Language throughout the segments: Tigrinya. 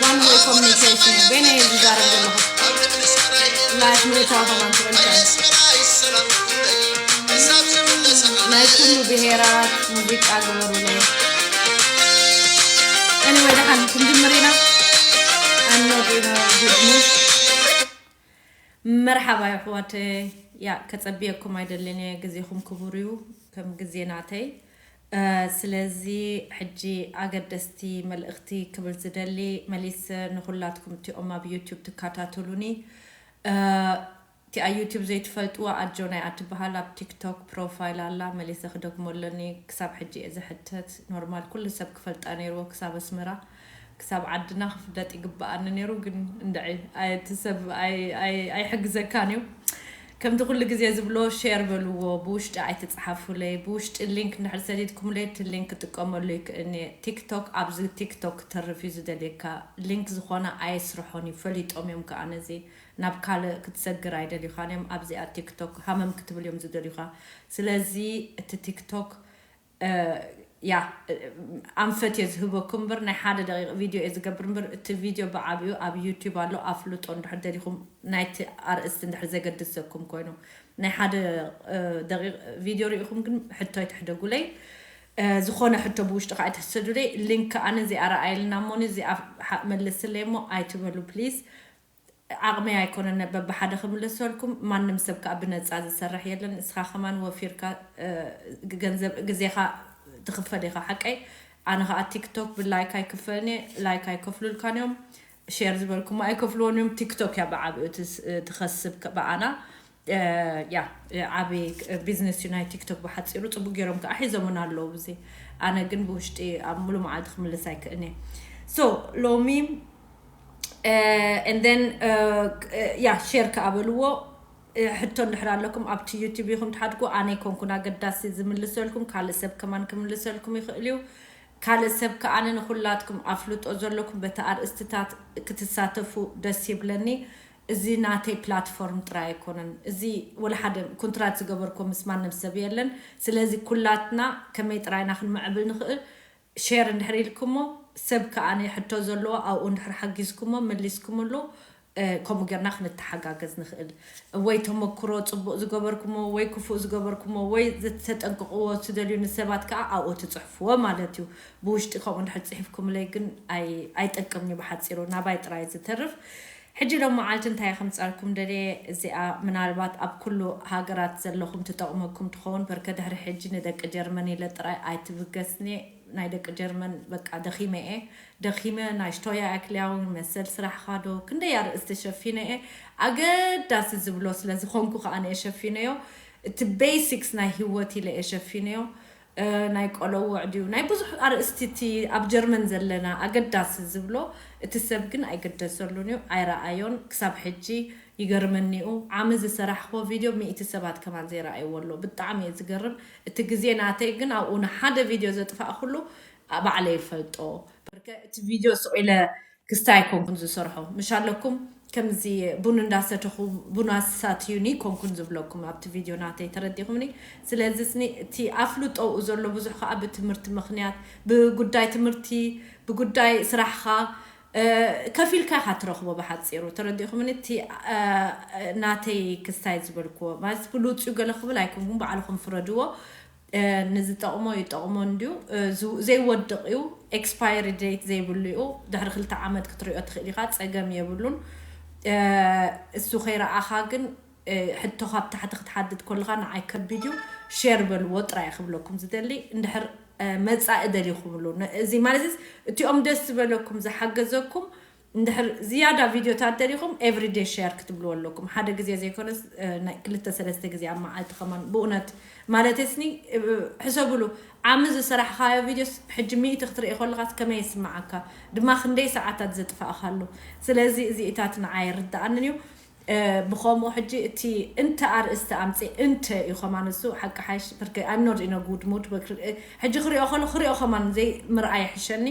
one way communication እዩ። በይነይ እየ ዝዛረብ ዘለኹ። Live ምእታው ከማን ትኽእል ናይ ኩሉ ብሄራት ሙዚቃ ግበሩለይ። Anyway፣ ደሓን ክንጅምር ኢና። I'm not in a good mood. መርሓባ የሕዋተይ። ያ፣ ከጸብየኩም ኣይደልን እየ፣ ግዜኹም ክቡር እዩ ከም ግዜ ናተይ። እ፣ ስለዚ ሕጂ ኣገደስቲ መልእኽቲ ክብል ዝደሊ፣ መሊሰ ንኹላትኩም እቲኦም ኣብ ዩቲዩብ ትከታተሉኒ፣ እ፣ እቲኣ ዩቲዩብ ዘይትፈልጥዋ ኣጆ ናይ ኣትበሃል ኣብ ቲክቶክ ፕሮፋይል ኣላ። መሊሰ ክደግሞ ኣለኒ፣ ክሳብ ሕጂ እየ ዝሕተት። ኖርማል ኩሉ ሰብ ክፈልጣ ነይርዎ፣ ክሳብ ኣስመራ፣ ክሳብ ዓድና ክፍለጥ ይግበኣኒ ነይሩ፣ ግን እንድዒ ኣይ-፣ እቲ ሰብ ኣይ-፣ ኣይ-፣ ኣይሕግዘካን እዩ። ከምቲ ኩሉ ግዜ ዝብሎ ሼር በልዎ፣ ብውሽጢ ኣይትጽሓፉለይ። ብውሽጢ ሊንክ እንድሕር ሰዲድኩምለይ እቲ ሊንክ ክጥቀመሉ ይክእልኒ። ቲክቶክ ኣብዚ ቲክቶክ ክተርፍ እዩ ዝደልየካ። ሊንክ ዝኾነ ኣየስርሖን እዩ፣ ፈሊጦም እዮም ከዓ ነዚ። ናብ ካልእ ክትሰግር ኣይደልዩኻን እዮም። ኣብዚኣ ቲክቶክ ሃመም ክትብል እዮም ዝደልዩኻ። ስለዚ እቲ ቲክቶክ፣ እ፣ ያ፣ እ፣ ኣንፈት እየ ዝህበኩም እምበር ናይ ሓደ ደቂቕ ቪድዮ እየ ዝገብር እምበር እቲ ቪድዮ ብዓብዩ ኣብ ዩቲዩብ ኣሎ። ኣፍልጦ እንድሕር ደሊኹም ናይቲ ኣርእስቲ እንድሕር ዘገድሰኩም ኮይኑ ናይ ሓደ፣ እ፣ ደቂቕ ቪድዮ ርኢኹም ግን ሕቶ ኣይትሕደጉለይ። እ፣ ዝኾነ ሕቶ ብውሽጢ ከዓ ኣይትሕሰዱለይ። ሊንክ ከዓ ነዚኣ ረኣየልና እሞኒ እዚኣ ሓ-፣ መልስለይ እሞ ኣይትበሉ ፕሊዝ። ዓቕመይ ኣይኮነን በብሓደ ክምልሰልኩም። ማንም ሰብ ከዓ ብነፃ ዝሰርሕ የለን። ንስኻ ከማን ወፊርካ፣ እ፣ ገንዘብ ግዜኻ ትኽፈል ኢኻ፣ ሓቀይ? ኣነ ከዓ ቲክቶክ ብላይክ ኣይክፈልኒ፣ ላይክ ኣይከፍሉልካን እዮም። ሼር ዝበልኩም ኣይከፍልዎን እዮም። ቲክቶክ እያ ብዓብኡ ትስ-፣ ትኸስብ ከ-፣ ብኣና። እ፣ ያ፣ እ፣ ዓብዪ፣ እ፣ ቢዝነስ እዩ ናይ ቲክቶክ ብሓፂሩ። ፅቡቅ ገይሮም ከዓ ሒዞምን ኣለዉ ብዚ። ኣነ ግን ብውሽጢ ኣብ ሙሉ መዓልቲ ክምልስ ኣይክእልኒ። ሶ፣ ሎሚ፣ እ፣ and then፣ እ፣ ክ-፣ እ፣ ያ፣ ሼር ከዓ በልዎ። እ፣ ሕቶ እንድሕር ኣለኩም ኣብቲ ዩቲዩብ ኢኹም ትሓድጉ። ኣነ ይኮንኩን ኣገዳሲ ዝምልሰልኩም፣ ካልእ ሰብ ከማን ክምልሰልኩም ይኽእል እዩ። ካልእ ሰብ ከዓ ኣነ ንኹላትኩም ኣፍልጦ ዘለኩም በቲ ኣርእስትታት ክትሳተፉ ደስ ይብለኒ። እዚ ናተይ ፕላትፎርም ጥራይ ኣይኮነን። እዚ ወላ ሓደ ኮንትራት ዝገበርኮ ምስ ማንም ሰብ የለን። ስለዚ ኩላትና ከመይ ጥራይና ክንምዕብል ንኽእል ሼር እንድሕር ኢልኩሞ፣ ሰብ ከኣ ሕቶ ዘለዎ ኣብኡ እንድሕር ሓጊዝኩሞ፣ መሊስኩምሉ፣ እ፣ ከምኡ ጌርና ክንተሓጋገዝ ንኽእል። ወይ ተመክሮ ጽቡቕ ዝገበርኩሞ፣ ወይ ክፉእ ዝገበርኩሞ፣ ወይ ዝተጠንቅቕዎ ትደልዩ ንሰባት ከኣ ኣብኡ ትጽሕፍዎ ማለት እዩ። ብውሽጢ ከምኡ እንድሕር ጽሒፍኩምለይ ግን ኣይ-፣ ኣይጠቅምን እዩ ብሓጺሩ፣ ናባይ ጥራይ ዝተርፍ። ሕጂ ሎም መዓልቲ እንታይ ከምጻልኩም ደልየ፣ እዚኣ ምናልባት ኣብ ኩሉ ሃገራት ዘለኹም ትጠቕመኩም ትኸውን። በርከ ድሕሪ ሕጂ ንደቂ ጀርመን ኢለ ጥራይ ኣይትብገስኒ። ናይ ደቂ ጀርመን በቃ ደኺመ እየ። ደኺመ ናይ ሽቶያ ኣክልያውን መሰል ስራሕኻ ዶ ክንደይ ኣርእስቲ ሸፊነ እየ። ኣገዳሲ ዝብሎ ስለ ዝኾንኩ ከኣ እየ ሸፊነዮ። እቲ ቤሲክስ ናይ ህይወት ኢለ እየ ሸፊነዮ። እ፣ ናይ ቆሎ ውዕድ እዩ። ናይ ብዙሕ ኣርእስቲ እቲ ኣብ ጀርመን ዘለና ኣገዳሲ ዝብሎ እቲ ሰብ ግን ኣይገደሰሉን እዩ፣ ኣይረኣዮን። ክሳብ ሕጂ ይገርመኒ እዩ። ዓሚ ዝሰራሕክዎ ቪድዮ ሚእቲ ሰባት ከማን ዘይረኣይዎ ኣሎ። ብጣዕሚ እዩ ዝገርም። እቲ ግዜ ናተይ ግን ኣብኡ ንሓደ ቪድዮ ዘጥፋእኩሉ ባዕለይ ይፈልጦ። በርከ እቲ ቪድዮ ስቕ ኢለ ክስታይ ኣይኮንኩን ዝሰርሖ። ምሽ ኣለኩም ከምዚ ቡን እንዳሰተኹ ቡን ኣሳትዩኒ ኮንኩን ዝብለኩም ኣብቲ ቪድዮ ናተይ፣ ተረዲኹምኒ? ስለዚ ስኒ እቲ ኣፍልጦኡ ዘሎ ብዙሕ ከኣ ብትምህርቲ ምኽንያት፣ ብጉዳይ ትምህርቲ፣ ብጉዳይ ስራሕኻ፣ እ፣ ከፊልካ ኢኻ ትረኽቦ ብሓጺሩ። ተረዲኹምኒ? እቲ፣ እ፣ ናተይ ክስታይ ዝበልክዎ ማለት ብሉጽ እዩ ገለ ክብል ኣይኮንኩን፣ ባዕልኹም ፍረድዎ። እ፣ ንዝጠቕሞ ይጠቕሞ እንድዩ። እ፣ ዝ-፣ ዘይወድቕ እዩ፣ ኤክስፓየሪ ዴት ዘይብሉ እዩ። ድሕሪ ክልተ ዓመት ክትሪኦ ትኽእል ኢኻ፣ ጸገም የብሉን። እ፣ እሱ ከይረኣኻ ግን፣ እ፣ ሕቶ ካብ ታሕቲ ክትሓትት ከለኻ ንዓይ ከቢድ እዩ። ሼር በልዎ ጥራይ ክብለኩም ዝደሊ። እንድሕር፣ እ፣ መጻኢ ደሊኹምሉ፣ ነ-፣ እዚ ማለትስ እቲኦም ደስ ዝበለኩም ዝሓገዘኩም እንድሕር ዝያዳ ቪድዮታት ደሊኹም ኤቭሪዴይ ሼር ክትብልዎ ኣለኩም። ሓደ ግዜ ዘይኮነስ፣ እ፣ ናይ ክልተ ሰለስተ ግዜ ኣብ መዓልቲ ከማን ብእውነት ማለት ስኒ፣ እ፣ ሕሰብሉ። ዓሚ ዝሰራሕኻዮ ቪድዮስ ሕጂ ሚእቲ ክትርኢ ከለኻስ ከመይ ይስምዓካ? ድማ ክንደይ ሰዓታት ዘጥፋእኻሉ። ስለዚ እዚኢታት ንዓይ ኣይርድኣንን እዩ። እ፣ ብኸምኡ ሕጂ እቲ እንተ ኣርእስቲ ኣምጽእ እንተ እዩ ከማን እሱ ሓቂ ሓይሽ ብርከ I'm not in a good mood። በክር-፣ እ፣ ሕጂ ክሪኦ ከሎ ክሪኦ ከማን ዘይ ምርኣይ ይሕሸኒ።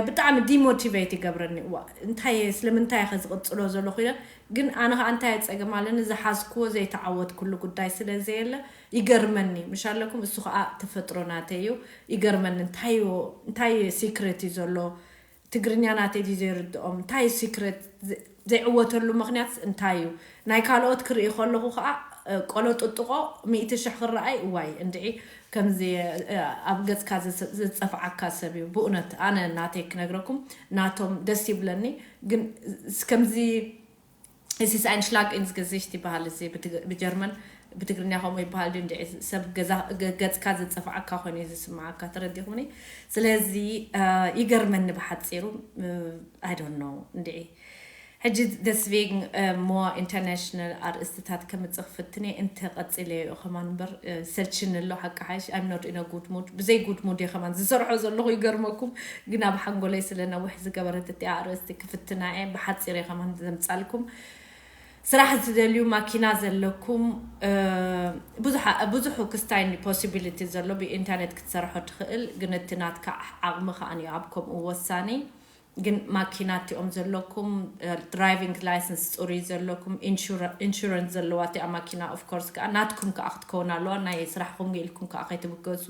ብጣዕሚ ዲሞቲቬት ይገብረኒ። እዋ እንታይ እየ፣ ስለምንታይ እየ ዝቕፅሎ ዘለኹ ኢለ። ግን ኣነ ከዓ እንታይ ጸገም ኣለኒ፣ ዝሓዝክዎ ዘይተዓወትኩሉ ጉዳይ ስለ ዘየለ ይገርመኒ። ምሽ ኣለኩም፣ እሱ ከዓ ተፈጥሮ ናተይ እዩ። ይገርመኒ፣ እንታይ እዩ፣ እንታይ ሲክሬት እዩ ዘሎ? ትግርኛ ናተይ ድዩ ዘይርድኦም? እንታይ ሲክሬት ዘይዕወተሉ ምክንያት እንታይ እዩ? ናይ ካልኦት ክርኢ ከለኹ ከዓ ቆሎ ጥጥቆ ሚእቲ ሽሕ ክረኣይ፣ እዋይ እንድዒ፣ ከምዚ ኣብ ገፅካ ዝፀፍዓካ ሰብ እዩ። ብእውነት ኣነ ናተይ ክነግረኩም፣ ናቶም ደስ ይብለኒ። ግን ከምዚ፣ እዚ ሳይንሽላግ ኢንስ ገዚሽት ይበሃል እዚ ብጀርመን፣ ብትግርኛ ከምኡ ይበሃል ድዩ እንድዒ? ሰብ ገፅካ ዝፀፍዓካ ኮይኑ እዩ ዝስምዓካ። ተረዲኹምኒ? ስለዚ ይገርመኒ ብሓፂሩ። I don't know እንድዒ። ሕጂ ደስቬግን ሞ ኢንተርናሽናል ኣርእስትታት ከምፅእ ክፍትነ እንተ ቀፂለ እየ ከማን እምበር፣ ሰልችኒ ኣሎ ሓቂ ሓይሽ። I'm not in a good mood። ብዘይ ጉድ ሙድ እየ ከማን ዝሰርሖ ዘለኹ፣ ይገርመኩም። ግን ኣብ ሓንጎለይ ስለ ነዊሕ ዝገበረት እቲኣ ኣርእስቲ ክፍትና እየ። ብሓፂር እየ ከማን ዘምፃልኩም። ስራሕ ዝደልዩ፣ ማኪና ዘለኩም፣ ብዙሕ ክስታይ ፖሲቢሊቲ ዘሎ ብኢንተርኔት ክትሰርሖ ትኽእል። ግን እቲ ናትካ ዓቕሚ ከኣ እዩ ኣብ ከምኡ ወሳኒ። ግን ማኪና እቲኦም ዘለኩም፣ ድራይቪንግ ላይሰንስ ፅሩይ ዘለኩም፣ ኢንሹረንስ ዘለዋ እቲኣ ማኪና ኦፍኮርስ ከዓ ናትኩም ከዓ ክትከውን ኣለዋ። ናይ ስራሕኹም ኢልኩም ከዓ ከይትብገሱ።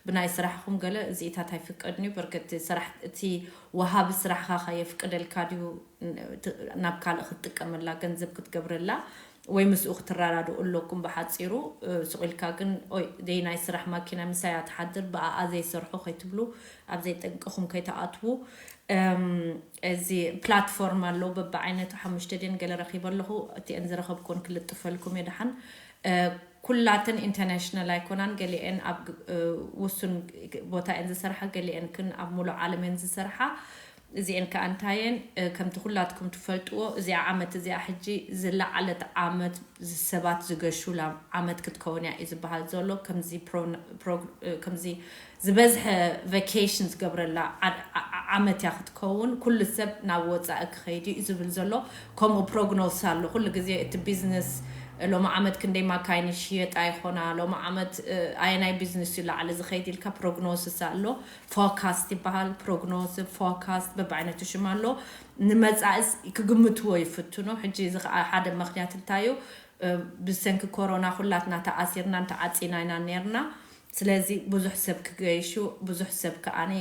ብናይ ስራሕኹም ገለ እዚኢታት ኣይፍቀድን እዩ። በርከት ስራሕ እቲ ወሃቢ ስራሕኻ ከየፍቅደልካ ድዩ ናብ ካልእ ክትጥቀመላ፣ ገንዘብ ክትገብረላ ወይ ምስኡ ክትረዳድኡ ኣለኩም። ብሓፂሩ ስቕ ኢልካ ግን ኦይ ደይ ናይ ስራሕ ማኪና ምሳያ ትሓድር ብኣኣ ዘይሰርሑ ከይትብሉ፣ ኣብ ዘይጠንቅኹም ከይትኣትዉ። እዚ ፕላትፎርም ኣለዉ በብዓይነቱ ሓሙሽተ ድን ገለ ረኺበ ኣለኹ። እቲአን ዝረኸብኩን ክልጥፈልኩም እየ ደሓን። ኩላተን ኢንተርናሽናል ኣይኮናን፣ ገሊአን ኣብ ውሱን ቦታ እየን ዝሰርሓ፣ ገሊአን ክን ኣብ ሙሉእ ዓለም እየን ዝሰርሓ። እዚአን ከዓ እንታየን? ከምቲ ኩላትኩም ትፈልጥዎ፣ እዚኣ ዓመት እዚኣ ሕጂ ዝለዓለት ዓመት ሰባት ዝገሹላ ዓመት ክትከውን እያ እዩ ዝበሃል ዘሎ። ከምዚ ዝበዝሐ ቨኬሽን ዝገብረላ ዓመት እያ ክትከውን። ኩሉ ሰብ ናብ ወፃኢ ክኸይድ እዩ ዝብል ዘሎ። ከምኡ ፕሮግኖስ ኣሎ ኩሉ ግዜ። እቲ ቢዝነስ ሎሚ ዓመት ክንደይ ማካይን ይሽየጣ ይኾና፣ ሎሚ ዓመት ኣየናይ ቢዝነስ እዩ ላዕሊ ዝኸይድ ኢልካ ፕሮግኖስስ ኣሎ። ፎካስት ይበሃል፣ ፕሮግኖስ፣ ፎካስት በብዓይነቱ ሽም ኣሎ። ንመፃእስ ክግምትዎ ይፍትኑ። ሕጂ እዚ ከዓ ሓደ ምክንያት እንታይ እዩ? ብሰንኪ ኮሮና ኩላትና ተኣሲርናን ተዓፂና ኢና ነርና። ስለዚ ብዙሕ ሰብ ክገይሹ፣ ብዙሕ ሰብ ከኣኒ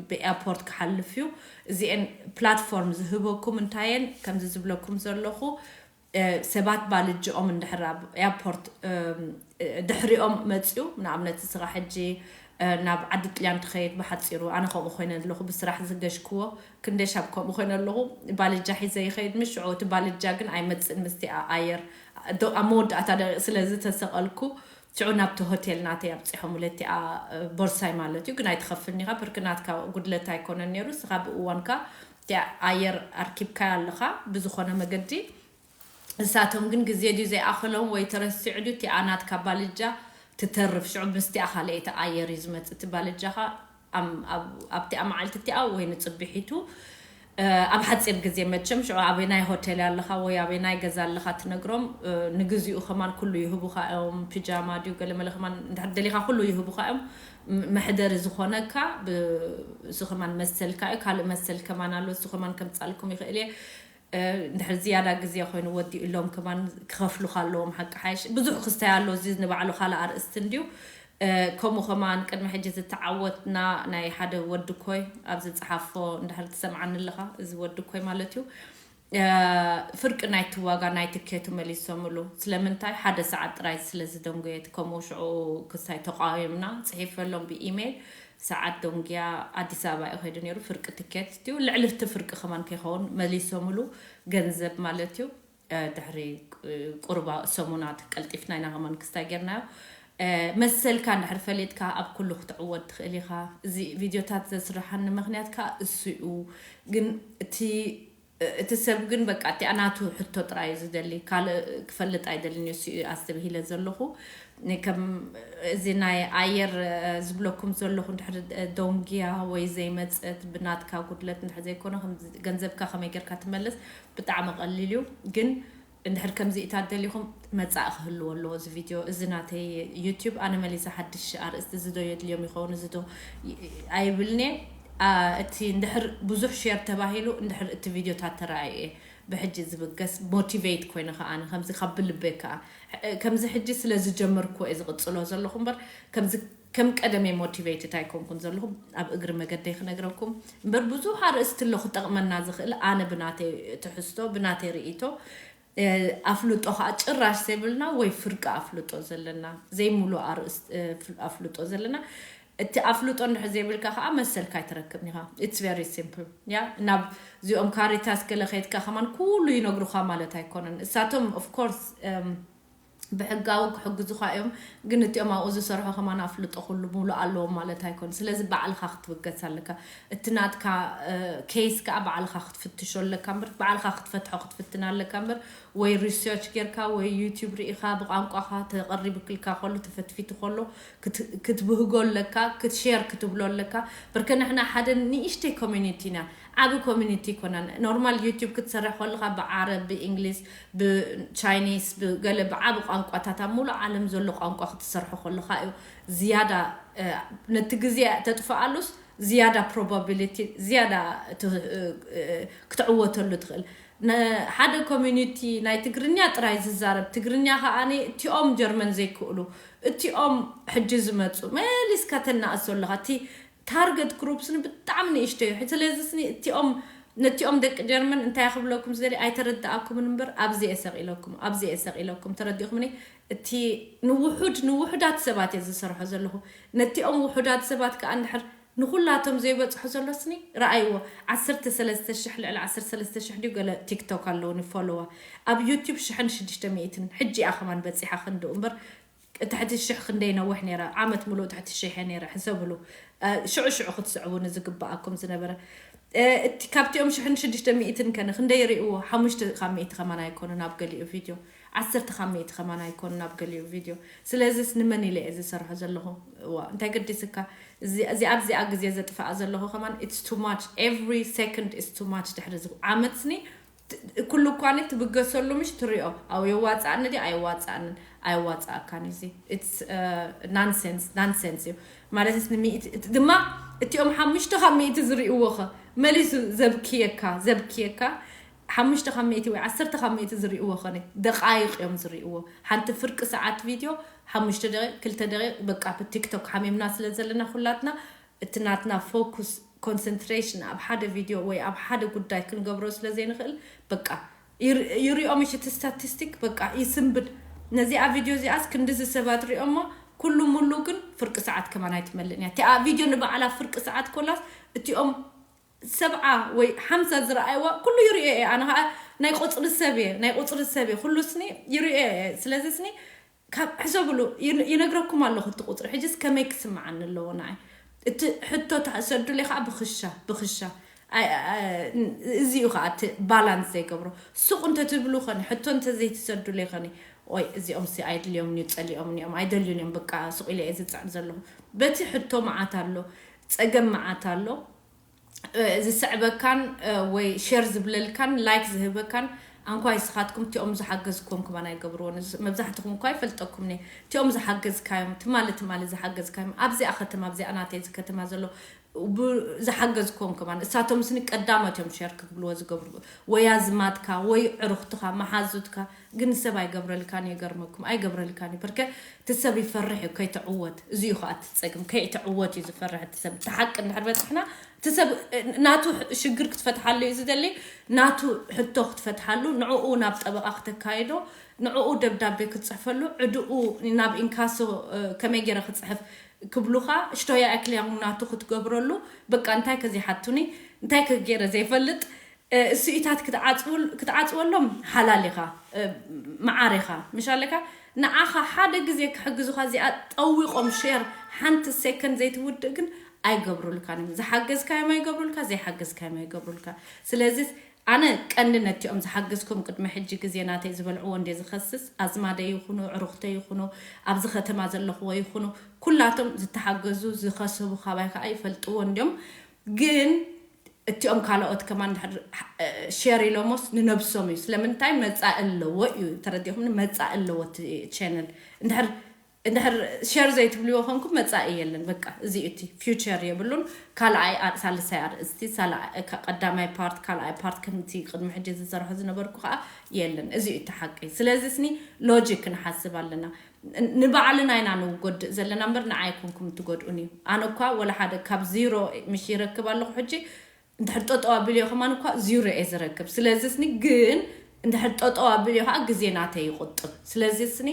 ብኤርፖርት ክሓልፍ እዩ። እዚአን ፕላትፎርም ዝህበኩም እንታየን ከምዚ ዝብለኩም ዘለኹ፣ ሰባት ባልጅኦም እንድሕር ኣብ ኤርፖርት ድሕሪኦም መፅኡ፣ ንኣብነት እስኻ ሕጂ ናብ ዓዲ ጥልያን ትኸይድ፣ ብሓፂሩ ኣነ ከምኡ ኮይነ ኣለኹ፣ ብስራሕ ዝገሽክዎ ክንደሻብ ከምኡ ኮይነ ኣለኹ። ባልጃ ሒዘ ይኸይድ፣ ምስ ሽዑ እቲ ባልጃ ግን ኣይመፅእን ምስቲ ኣየር። ኣብ መወዳእታ ስለ ዝተሰቐልኩ ሽዑ ናብቲ ሆቴል ናተይ ኣብፂሖም ለቲኣ ቦርሳይ ማለት እዩ። ግን ኣይትኸፍልኒ ኢኻ፣ ብርኪ ናትካ ጉድለት ኣይኮነን ነይሩ። እስኻ ብእዋንካ እቲ ኣየር ኣርኪብካያ ኣለኻ ብዝኾነ መገዲ። ንሳቶም ግን ግዜ ድዩ ዘይኣኸሎም ወይ ተረሲዑ ድዩ እቲኣ ናትካ ባልጃ ትተርፍ። ሽዑ ምስቲኣ ካልአይቲ ኣየር እዩ ዝመፅእ። እቲ ባልጃኻ ኣብቲኣ መዓልቲ እቲኣ ወይ ንፅብሒቱ ኣብ ሓፂር ግዜ መቸም ሽዑ ኣበይ ናይ ሆቴል ኣለኻ ወይ ኣበይ ናይ ገዛ ኣለኻ ትነግሮም። ንግዚኡ ከማን ኩሉ ይህቡኻ እዮም። ፒጃማ ድዩ ገለመለ ከማን እንድሕር ደሊኻ ኩሉ ይህቡኻ እዮም። መሕደሪ ዝኾነካ እሱ ከማን መሰልካ እዩ። ካልእ መሰል ከማን ኣሎ፣ እሱ ከማን ከምፃልኩም ይኽእል እየ። እንድሕር ዝያዳ ግዜ ኮይኑ ወዲኡሎም ከማን ክኸፍሉካ ኣለዎም። ሓቂ ሓይሽ ብዙሕ ክስታይ ኣሎ። እዚ ንባዕሉ ካልእ ኣርእስቲ እንድዩ። ከምኡ ከማን ቅድሚ ሕጂ ዝተዓወትና ናይ ሓደ ወዲ ኮይ ኣብ ዝፀሓፎ እንድሕር ትሰምዓኒ ኣለኻ፣ እዚ ወዲ ኮይ ማለት እዩ። ፍርቂ ናይቲ ዋጋ ናይ ትኬቱ መሊሶምሉ። ስለምንታይ? ሓደ ሰዓት ጥራይ ስለ ዝደንጎየት። ከምኡ ሽዑ ክሳይ ተቃዊምና ጽሒፈሎም ብኢሜይል። ሰዓት ደንጉያ ኣዲስ ኣበባ እዩ ከይዱ ነይሩ። ፍርቂ ትኬት እዩ፣ ልዕሊ እቲ ፍርቂ ከማን ከይኸውን መሊሶምሉ ገንዘብ ማለት እዩ። ድሕሪ ቁርባ ሰሙናት ቀልጢፍና ኢና ከማን ክስታይ ጌርናዮ። መሰልካ እንድሕር ፈሊጥካ ኣብ ኩሉ ክትዕወት ትኽእል ኢኻ። እዚ ቪድዮታት ዘስርሓኒ ምኽንያት ከዓ እሱ እዩ። ግን እቲ እቲ ሰብ ግን በቃ እቲኣ ናቱ ሕቶ ጥራይ እዩ ዝደሊ፣ ካልእ ክፈልጥ ኣይደልን እዩ። እሱ እዩ ኣስተብሂለ ዘለኹ። ከም እዚ ናይ ኣየር ዝብለኩም ዘለኹ እንድሕር ደንጉያ ወይ ዘይመፀት ብናትካ ጉድለት እንድሕር ዘይኮነ፣ ገንዘብካ ከመይ ጌርካ ትመልስ ብጣዕሚ ቀሊል እዩ። ግን እንድሕር ከምዚ እታ ደሊኹም መፃኢ ክህልዎ ኣለዎ እዚ ቪድዮ። እዚ ናተይ ዩቲዩብ ኣነ መሊሰ ሓድሽ ኣርእስቲ እዚ ዶ የድልዮም ይኸውን እዚ ዶ ኣይብልኔ። እቲ እንድሕር ብዙሕ ሼር ተባሂሉ እንድሕር እቲ ቪድዮታት ተረኣየ ብሕጂ ዝብገስ ሞቲቬት ኮይነ ከኣ ከምዚ ካብ ብልበይ ከኣ ከምዚ ሕጂ ስለ ዝጀመርኩ እየ ዝቕጽሎ ዘለኹ እምበር ከምዚ ከም ቀደመይ ሞቲቬትድ ኣይኮንኩን ዘለኹ። ኣብ እግሪ መገደይ ክነግረኩም እምበር ብዙሕ ኣርእስቲ ኣሎ ክጠቕመና ዝኽእል ኣነ ብናተይ ትሕዝቶ ብናተይ ርእይቶ ኣፍልጦ ከዓ ጭራሽ ዘይብልና ወይ ፍርቂ ኣፍልጦ ዘለና ዘይምሉእ ኣርእስቲ ኣፍልጦ ዘለና። እቲ ኣፍልጦ እንድሕር ዘይብልካ ከዓ መሰልካ ኣይትረክብን ኢኻ። It's very simple። ያ ናብ እዚኦም ካሪታስ ገለ ከይድካ ከማን ኩሉ ይነግሩኻ ማለት ኣይኮነን። እሳቶም of course ብሕጋዊ ክሕግዙኻ እዮም፣ ግን እቲኦም ኣብኡ ዝሰርሑ ከማን ኣፍልጦ ኩሉ ሙሉእ ኣለዎም ማለት ኣይኮን። ስለዚ ባዕልኻ ክትብገስ ኣለካ። እቲ ናትካ ኬስ ከዓ ባዕልኻ ክትፍትሾ ኣለካ እምበር ባዕልኻ ክትፈትሖ ክትፍትን ኣለካ እምበር ወይ ሪሰርች ጌርካ ወይ ዩቲዩብ ርኢኻ ብቋንቋኻ ተቐሪብክልካ ከሎ ተፈትፊቱ ከሎ ክትብህጎ ኣለካ ክትሸር ክትብሎ ኣለካ። ብርከ ንሕና ሓደ ንእሽተይ ኮሚኒቲ ኢና። ዓቢ ኮሚኒቲ ይኮናን። ኖርማል ዩቲዩብ ክትሰርሕ ከለኻ ብዓረብ ብእንግሊዝ ብቻይኒስ ብገለ ብዓቢ ቋንቋታት ኣብ ሙሉእ ዓለም ዘሎ ቋንቋ ክትሰርሖ ከለኻ እዩ ዝያዳ ነቲ ግዜ ተጥፍኣሉስ ዝያዳ ፕሮባቢሊቲ ዝያዳ ክትዕወተሉ ትኽእል። ሓደ ኮሚኒቲ ናይ ትግርኛ ጥራይ ዝዛረብ ትግርኛ ከዓኒ እቲኦም ጀርመን ዘይክእሉ እቲኦም ሕጂ ዝመፁ መሊስካ ተናእሶ ኣለኻ። እቲ ታርገት ግሩፕስ ብጣዕሚ ንእሽቶ እዩ። ስለዚ ስኒ እቲኦም ነቲኦም ደቂ ጀርመን እንታይ ክብለኩም ዝደሊ ኣይተረዳኣኩምን እምበር ኣብዚ እየ ሰቂለኩም ኣብዚ እየ ሰቂለኩም ተረዲእኩምኒ። እቲ ንውሑድ ንውሑዳት ሰባት እየ ዝሰርሖ ዘለኹ። ነቲኦም ውሑዳት ሰባት ከዓ እንድሕር ንኹላቶም ዘይበፅሖ ዘሎ ስኒ ረኣይዎ። ዓሰርተ ሰለስተ ሽሕ ልዕሊ ዓሰርተ ሰለስተ ሽሕ ድዩ ገለ ቲክቶክ ኣለውኒ ፎሎዋ ኣብ ዩቲዩብ ሽሕን ሽዱሽተ ሚእትን ሕጂ እያ ከማን በፂሓ ክንድኡ እምበር ትሕቲ ሽሕ ክንደይ ነዊሕ ነይረ ዓመት ሙሉእ ትሕቲ ሽሕ እየ ነይረ ሕሰብሉ። ሽዑ ሽዑ ክትስዕቡ ንዝግበኣኩም ዝነበረ እቲ ካብቲኦም ሽሕን ሽዱሽተ ሚእትን ከነ ክንደይ ይርእዎ ሓሙሽተ ካብ ሚእቲ ከማን ኣይኮኑን ኣብ ገሊኡ ቪድዮ። ዓሰርተ ካብ ሚእቲ ከማን ኣይኮኑን ኣብ ገሊኡ ቪድዮ። ስለዚስ ንመን ኢለ እየ ዝሰርሖ ዘለኹ? እዋ እንታይ ገዲስካ? እዚኣ ኣብዚኣ ግዜ ዘጥፍኣ ዘለኹ ከማን it's too much every second is too much ድሕሪ ዓመት ስኒ ኩሉ እኳ ትብገሰሉ ምሽ ትሪኦ ኣብ የዋፅኣኒ ዲ ኣይዋፅኣንን ኣይዋፅኣካን እዚ ናንሰንስ ናንሰንስ እዩ። ማለት ድማ እቲኦም ሓሙሽተ ካብ ሚእቲ ዝርእይዎ ኸ መሊሱ ዘብክየካ ዘብክየካ ሓሙሽተ ካብ ሚእቲ ወይ ዓሰርተ ካብ ሚእቲ ዝርእይዎ ኸ ደቃይቅ እዮም ዝርእይዎ። ሓንቲ ፍርቂ ሰዓት ቪድዮ ሓሙሽተ ደቂቅ ክልተ ደቂቅ በቃ ብቲክቶክ ሓሚምና ስለ ዘለና ኩላትና እቲ ናትና ፎኩስ ኮንሰንትሬሽን ኣብ ሓደ ቪድዮ ወይ ኣብ ሓደ ጉዳይ ክንገብሮ ስለ ዘይንኽእል በቃ ይርኦም እሺ እቲ ስታቲስቲክ በቃ ይስንብድ። ነዚኣ ቪድዮ እዚኣስ ክንድዚ ሰባት ሪኦሞ ኩሉ ሙሉ ግን ፍርቂ ሰዓት ከማን ኣይትመልእን እያ እቲኣ ቪድዮ ንባዕላ ፍርቂ ሰዓት ኮላስ እቲኦም ሰብዓ ወይ ሓምሳ ዝረኣይዋ ኩሉ ይሪኦ እየ ኣነ ከዓ ናይ ቁፅሪ ሰብ እየ ናይ ቁፅሪ ሰብ እየ ኩሉ ስኒ ይሪኦ እየ ስለዚ ስኒ ካብ ሕሰብሉ ይነግረኩም ኣለኹ እቲ ቁፅሪ ሕጅስ ከመይ ክስምዓኒ ኣለዎ ንዓይ እቲ ሕቶ ተሰዱለይ ከዓ ብክሻ ብክሻ እዚ እዩ ከዓ እቲ ባላንስ ዘይገብሮ ሱቅ እንተትብሉ ኸኒ ሕቶ እንተዘይትሰዱለይ ኸኒ ወይ እዚኦም ሲ ኣይድልዮም እዩ ፀሊኦም እዮም ኣይደልዩን እዮም በቃ ሱቅ ኢለ እየ ዝፅዕር ዘለኹ በቲ ሕቶ መዓት ኣሎ ፀገም መዓት ኣሎ ዝስዕበካን ወይ ሸር ዝብለልካን ላይክ ዝህበካን ኣንኳ ይስኻትኩም እቲኦም ዝሓገዝኩም ክማን ኣይገብርዎን መብዛሕትኹም እኳ ይፈልጠኩም እቲኦም ዝሓገዝካዮም ትማሊ ትማሊ ዝሓገዝካዮም ኣብዚኣ ከተማ ኣብዚኣ ናተይ እዚ ከተማ ዘሎ ዝሓገዝኩም ከማን እሳቶም ስኒ ቀዳሞት እዮም ሸር ክብልዎ ዝገብሩ ወይ ኣዝማትካ ወይ ዕሩኽትኻ መሓዙትካ ግን ሰብ ኣይገብረልካን ይገርመኩም ኣይገብረልካን እዩ በርከ እቲ ሰብ ይፈርሕ እዩ ከይትዕወት እዚ እዩ ከዓ እቲ ፀግም ከይትዕወት እዩ ዝፈርሕ እቲ ሰብ እቲ ሓቂ እንድሕር በፅሕና እቲ ሰብ ናቱ ሽግር ክትፈትሓሉ እዩ ዝደሊ ናቱ ሕቶ ክትፈትሓሉ ንዕኡ ናብ ጠበቃ ክተካይዶ ንዕኡ ደብዳቤ ክትፅሕፈሉ ዕድኡ ናብ ኢንካሶ ከመይ ገይረ ክፅሕፍ ክብሉኻ ሽቶያ ኣክልያሙ ናቱ ክትገብረሉ በቃ እንታይ ከዘይሓቱኒ እንታይ ከገይረ ዘይፈልጥ እሱኢታት ክትዓፅወሎም ሓላል ኢኻ መዓር ኢኻ ምሽ ኣለካ ንዓኻ ሓደ ግዜ ክሕግዙኻ እዚኣ ጠዊቆም ሸር ሓንቲ ሴከንድ ዘይትውድእ ግን ኣይገብሩልካን እዮም ዝሓገዝካዮም ኣይገብሩልካ ዘይሓገዝካዮም ኣይገብሩልካ ስለዚ ኣነ ቀንዲ ነቲኦም ዝሓገዝኩም ቅድሚ ሕጂ ግዜ ናተይ ዝበልዕዎ እንደ ዝኸስስ ኣዝማደ ይኹኑ ዕሩኽተ ይኹኑ ኣብዚ ከተማ ዘለኽዎ ይኹኑ ኩላቶም ዝተሓገዙ ዝኸሰቡ ካባይ ከዓ ይፈልጥዎ እንዲዮም ግን እቲኦም ካልኦት ከማን ሸር ኢሎሞስ ንነብሶም እዩ ስለምንታይ መፃኢ ኣለዎ እዩ ተረዲኹም መፃኢ ኣለዎ እቲ ቻነል እንድሕር እንድሕር ሸር ዘይትብልዎ ኮንኩም መጻኢ የለን። በቃ እዚ እቲ ፊውቸር የብሉን። ካልኣይ ኣ- ሳልሳይ ኣርእስቲ ሳላ- ካ- ቀዳማይ ፓርት ካልኣይ ፓርት ከምቲ ቅድሚ ሕጂ ዝሰርሖ ዝነበርኩ ከዓ የለን። እዚ እቲ ሓቂ። ስለዚ ስኒ ሎጂክ ክንሓስብ ኣለና። ን- ንባዕልና ኢና ንጎድእ ዘለና እምበር ንዓይ ኮንኩም ትጎድኡን እዩ። ኣነ እኳ ወላ ሓደ ካብ ዚሮ ምሽ ይረክብ ኣለኹ። ሕጂ እንድሕር ጠጠው ኣቢልዮ ከማን እኳ ዚሮ እየ ዝረክብ። ስለዚ ስኒ ግን እንድሕር ጠጠው ኣቢልዮ ከዓ ግዜ ናተይ ይቁጥብ። ስለዚ ስኒ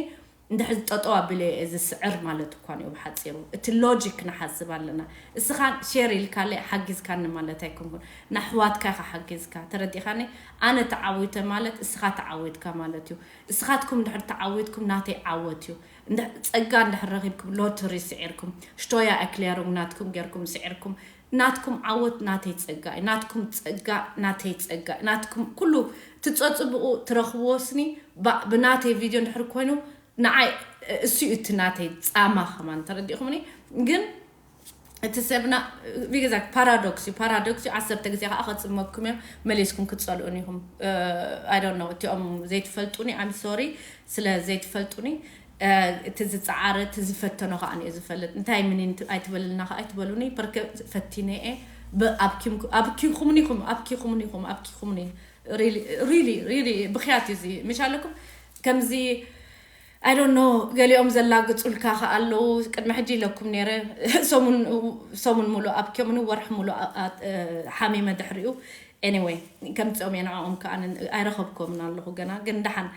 እንድሕር ጠጠው ኣቢልዮ እየ ዝስዕር ማለት እኳ ንዮ ብሓፂሩ። እቲ ሎጂክ ንሓስብ ኣለና። እስኻ ሼር ኢልካለይ ሓጊዝካኒ ማለት ኣይኮንኩን። ንኣሕዋትካ ኢኻ ሓጊዝካ። ተረዲኻኒ? ኣነ ተዓዊተ ማለት እስኻ ተዓዊትካ ማለት እዩ። እስኻትኩም እንድሕር ተዓዊትኩም ናተይ ዓወት እዩ። እንድሕ- ፀጋ እንድሕር ረኺብኩም ሎተሪ ስዒርኩም ሽቶያ ኣክሊያሩም ናትኩም ጌርኩም ስዒርኩም ናትኩም ዓወት ናተይ ጸጋ እዩ። ናትኩም ጸጋ ናተይ ጸጋ እዩ። ናትኩም ኩሉ ትጸጽብቑ ትረኽብዎ ስኒ ባ- ብናተይ ቪድዮ እንድሕር ኮይኑ ንዓይ እሱ እዩ እቲ ናተይ ጻማ ከማን ተረዲእኹምኒ። ግን እቲ ሰብና ቢገዛ ፓራዶክስ እዩ። ፓራዶክስ እዩ። ዓሰርተ ግዜ ከዓ ከጽመኩም እዮም። መሊስኩም ክትጸልኡን ኢኹም። I don't know እቲኦም ዘይትፈልጡኒ I'm sorry ስለ ዘይትፈልጡኒ። እቲ ዝፀዓረ እቲ ዝፈተኖ ከዓ እየ ዝፈልጥ። እንታይ ምን ኣይትበልልና ከዓ ኣይትበሉኒ። በርከ ፈቲነ እየ። ኣብኪኹምኒ ኢኹም ኣብኪኹምኒ ኢኹም ኣብኪኹምኒ ሪሊ ሪሊ ብክያት እዩ እዚ ምሽ ኣለኩም ከምዚ I don't know ገሊኦም ዘላግፁልካ ከዓ ኣለዉ። ቅድሚ ሕጂ ኢለኩም ነይረ ሰሙን ሙሉእ ኣብኪዮምኒ ወርሒ ሙሉእ ሓሚመ ድሕሪኡ anyway ከምፅኦም እየ ንዕኦም ከዓ ኣይረኸብኮምን ኣለኹ ገና ግን ደሓን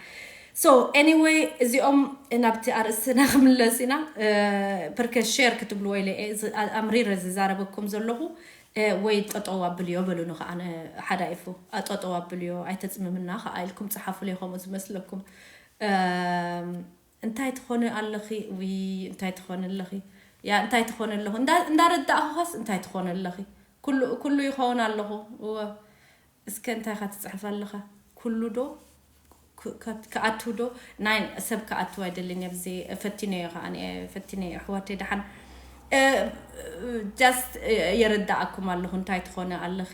so anyway እዚኦም ናብቲ ኣርእስትና ክምለስ ኢና። ፐርከ ሼር ክትብልዎ ኢለ እየ ኣምሪረ ዝዛረበኩም ዘለኹ ወይ ጠጠው ኣብልዮ በሉኒ ከዓ ሓዳይፉ ጠጠው ኣብልዮ ኣይተፅምምና ከዓ ኢልኩም ፀሓፉለይ ከምኡ ዝመስለኩም እንታይ ትኾነ ኣለኺ ዊ እንታይ ትኾነ ኣለኺ ያ እንታይ ትኾነ ኣለኹ እንዳረዳእኹኸስ እንታይ ትኾነ ኣለኺ ኩሉ ይኸውን ኣለኹ እወ እስከ እንታይ ኻ ትፅሕፍ ኣለኻ ኩሉ ዶ ክኣቱ ዶ ናይ ሰብ ክኣቱ ኣይደልን ኣብዚ ፈቲነዮ ከዓ ፈቲነ ኣሕዋተይ ደሓን just የረዳእኩም ኣለኹ እንታይ ትኾነ ኣለኺ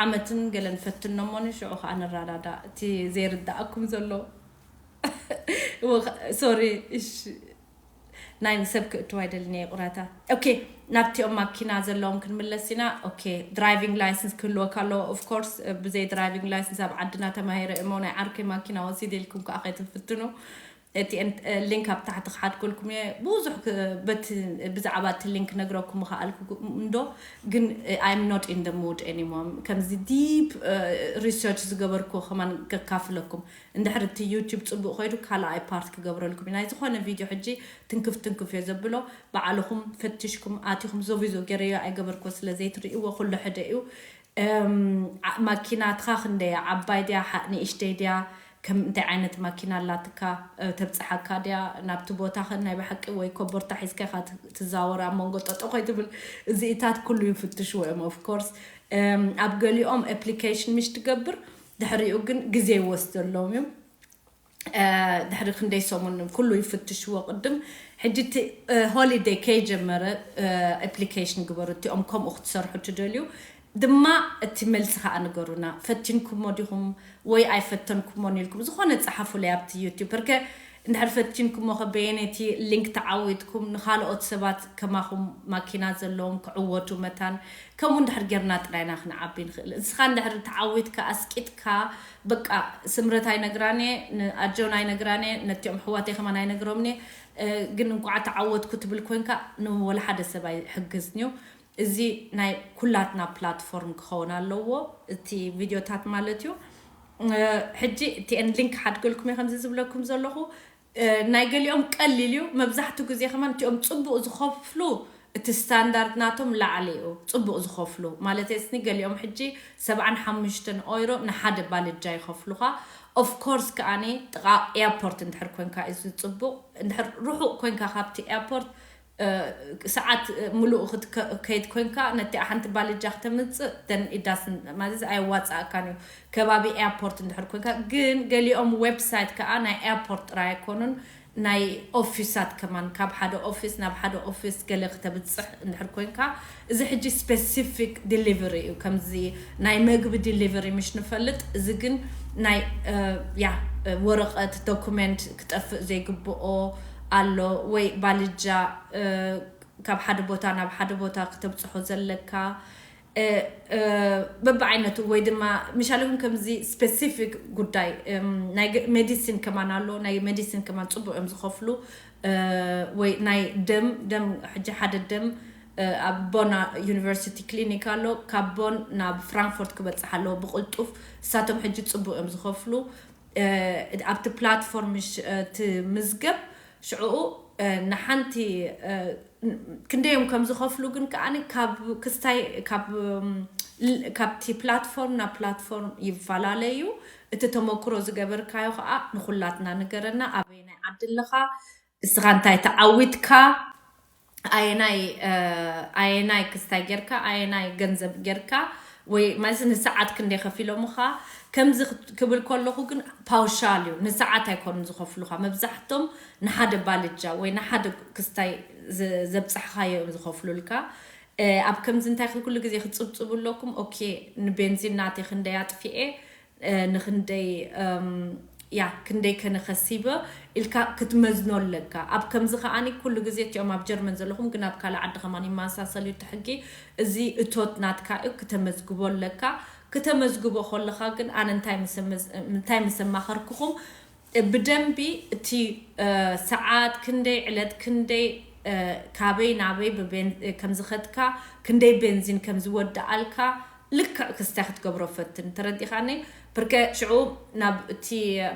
ዓመትን ገለን ፈትኖ እሞ ሽዑ ከዓ ንረዳዳእ እቲ ዘይርዳእኩም ዘሎ sorry እሺ ናይ ሰብ ክእትዋ ኣይደልን እየ ቁራታ okay ናብቲኦም ማኪና ዘለዎም ክንምለስ ኢና okay driving license ክህልወካ ኣለዎ of course ብዘይ driving license ኣብ ዓድና ተማሂረ እሞ ናይ ዓርከይ ማኪና ወሲደ ኢልኩም ከዓ ከይትፍትኑ እቲ link ኣብ ታሕቲ ክሓድገልኩም እየ ብዙሕ በቲ ብዛዕባ እቲ link ነግረኩም ከኣልኩ እንዶ ግን I'm not in the mood anymore ከምዚ deep research ዝገበርኩ ከማን ከካፍለኩም እንድሕር እቲ YouTube ፅቡቅ ኮይዱ ካልኣይ part ክገብረልኩም እዩ ናይ ዝኾነ video ሕጂ ትንክፍ ትንክፍ እዮ ዘብሎ ባዕልኹም ፈትሽኩም ኣቲኹም ዞቪዞ ገረዮ ኣይገበርኮ ስለ ዘይትርእይዎ ኩሉ ሕደ እዩ ማኪናትኻ ክንደያ ዓባይ ድያ ንእሽተይ ድያ ከም እንታይ ዓይነት ማኪና ኣላትካ ተብፅሓካ ድያ ናብቲ ቦታ ናይ ብሓቂ ወይ ኮቦርታ ሒዝካ ኢኻ ትዛወር ኣብ መንጎ ጠጠው ከይትብል እዚኢታት ኩሉ ይፍትሽዎ እዮም of course ኣብ ገሊኦም application ምሽ ትገብር ድሕሪኡ ግን ግዜ ይወስደሎም እዩ ድሕሪ ክንደይ ሰሙን ኩሉ ይፍትሽዎ ቅድም ሕጂ እቲ holiday ከይጀመረ application ግበሩ እቲኦም ከምኡ ክትሰርሑ ትደልዩ ድማ እቲ መልሲ ከዓ ንገሩና ፈቲንኩሞ ዲኹም ወይ ኣይፈተንኩሞን ኢልኩም ዝኾነ ፀሓፉለይ ኣብቲ YouTube ርከ እንድሕር ፈቲንኩሞ ከበየነቲ link ተዓዊትኩም ንካልኦት ሰባት ከማኹም ማኪና ዘለዎም ክዕወቱ መታን ከምኡ እንድሕር ጌርና ጥራይና ክንዓቢ ንኽእል እስኻ እንድሕር ተዓዊትካ ኣስቂጥካ በቃ ስምረት ኣይነግራን እየ ንኣጆን ኣይነግራን እየ ነቲኦም ኣሕዋተይ ከማን ኣይነግሮምን እየ ግን እንኳዕ ተዓወትኩ ትብል ኮንካ ንወላ ሓደ ሰብ ኣይሕግዝን እዩ እዚ ናይ ኩላትና platform ክኸውን ኣለዎ እቲ ቪድዮታት ማለት እዩ ሕጂ እቲአን link ሓድገልኩም እየ ከምዚ ዝብለኩም ዘለኹ ናይ ገሊኦም ቀሊል እዩ መብዛሕትኡ ግዜ ከማን እቲኦም ፅቡቅ ዝኸፍሉ እቲ standard ናቶም ላዕሊ እዩ ፅቡቅ ዝኸፍሉ ማለት ስኒ ገሊኦም ሕጂ ሰብዓን ሓሙሽተን ኦይሮ ንሓደ ባልጃ ይኸፍሉኻ of course ከዓኒ ጥቃ airport እንድሕር ኮንካ እዩ ዝፅቡቅ እንድሕር ርሑቅ ኮንካ ካብቲ airport ሰዓት ምሉእ ክትከይድ ኮንካ ነቲ ሓንቲ ባልጃ ክተምፅእ ደን ኢዳስ ማለት ኣየዋፅኣካን እዩ ከባቢ airport እንድሕር ኮንካ ግን ገሊኦም website ከዓ ናይ airport ጥራይ ኣይኮኑን ናይ ኦፊሳት ከማን ካብ ሓደ ኦፊስ ናብ ሓደ ኦፊስ ገለ ክተብፅሕ እንድሕር ኮንካ እዚ ሕጂ specific delivery እዩ ከምዚ ናይ መግቢ delivery ምሽ ንፈልጥ እዚ ግን ናይ ያ ወረቀት document ክጠፍእ ዘይግብኦ ኣሎ ወይ ባልጃ ካብ ሓደ ቦታ ናብ ሓደ ቦታ ክተብፅሖ ዘለካ በብዓይነቱ ወይ ድማ ምሻለኩም ከምዚ ስፔሲፊክ ጉዳይ ናይ ሜዲሲን ከማን ኣሎ። ናይ ሜዲሲን ከማን ፅቡቅ እዮም ዝኸፍሉ። ወይ ናይ ደም ደም ሕጂ ሓደ ደም ኣብ ቦን ዩኒቨርሲቲ ክሊኒክ ኣሎ። ካብ ቦን ናብ ፍራንክፎርት ክበፅሕ ኣለዎ ብቅልጡፍ። እሳቶም ሕጂ ፅቡቅ እዮም ዝኸፍሉ። ኣብቲ ፕላትፎርም ትምዝገብ ሽዑኡ ንሓንቲ ክንደዮም ከም ዝኸፍሉ ግን ከዓኒ ካብ ክስታይ ካብ ካብቲ ፕላትፎርም ናብ ፕላትፎርም ይፈላለዩ። እቲ ተመክሮ ዝገበርካዮ ከዓ ንኩላትና ንገረና። ኣበየናይ ዓዲ ኣለኻ? እስኻ እንታይ ተዓዊትካ? ኣየናይ ኣየናይ ክስታይ ጌርካ ኣየናይ ገንዘብ ጌርካ ወይ ማለት ንሰዓት ክንደይ ከፊሎምኻ? ከምዚ ክብል ከለኹ ግን ፓውሻል እዩ። ንሰዓት ኣይኮኑን ዝኸፍሉኻ። መብዛሕቶም ንሓደ ባልጃ ወይ ንሓደ ክስታይ ዘብፃሕኻዮ እዮም ዝኸፍሉልካ። ኣብ ከምዚ እንታይ ኩሉ ግዜ ክፅብፅቡ ኣለኩም። ኦኬ፣ ንቤንዚን ናተይ ክንደይ ኣጥፊኤ ንክንደይ ያ ክንደይ ከነኸሲበ ኢልካ ክትመዝኖ ኣለካ። ኣብ ከምዚ ከዓኒ ኩሉ ግዜ እቲኦም ኣብ ጀርመን ዘለኹም ግን ኣብ ካልእ ዓዲ ከማን ይመሳሰል እዩ እቲ ሕጊ። እዚ እቶት ናትካ እዩ፣ ክተመዝግቦ ኣለካ። ክተመዝግቦ ከለኻ ግን ኣነ እንታይ ምስ ኣመዝ- እንታይ ምስ ኣማኸርኩኹም ብደንቢ እቲ ሰዓት ክንደይ ዕለት ክንደይ ካበይ ናበይ ብቤን- ከምዝኸድካ ክንደይ ቤንዚን ከምዝወድኣልካ ልክዕ ክስታይ ክትገብሮ ፈትን። ተረዲኻኒ? ብርከ ሽዑ ናብ እቲ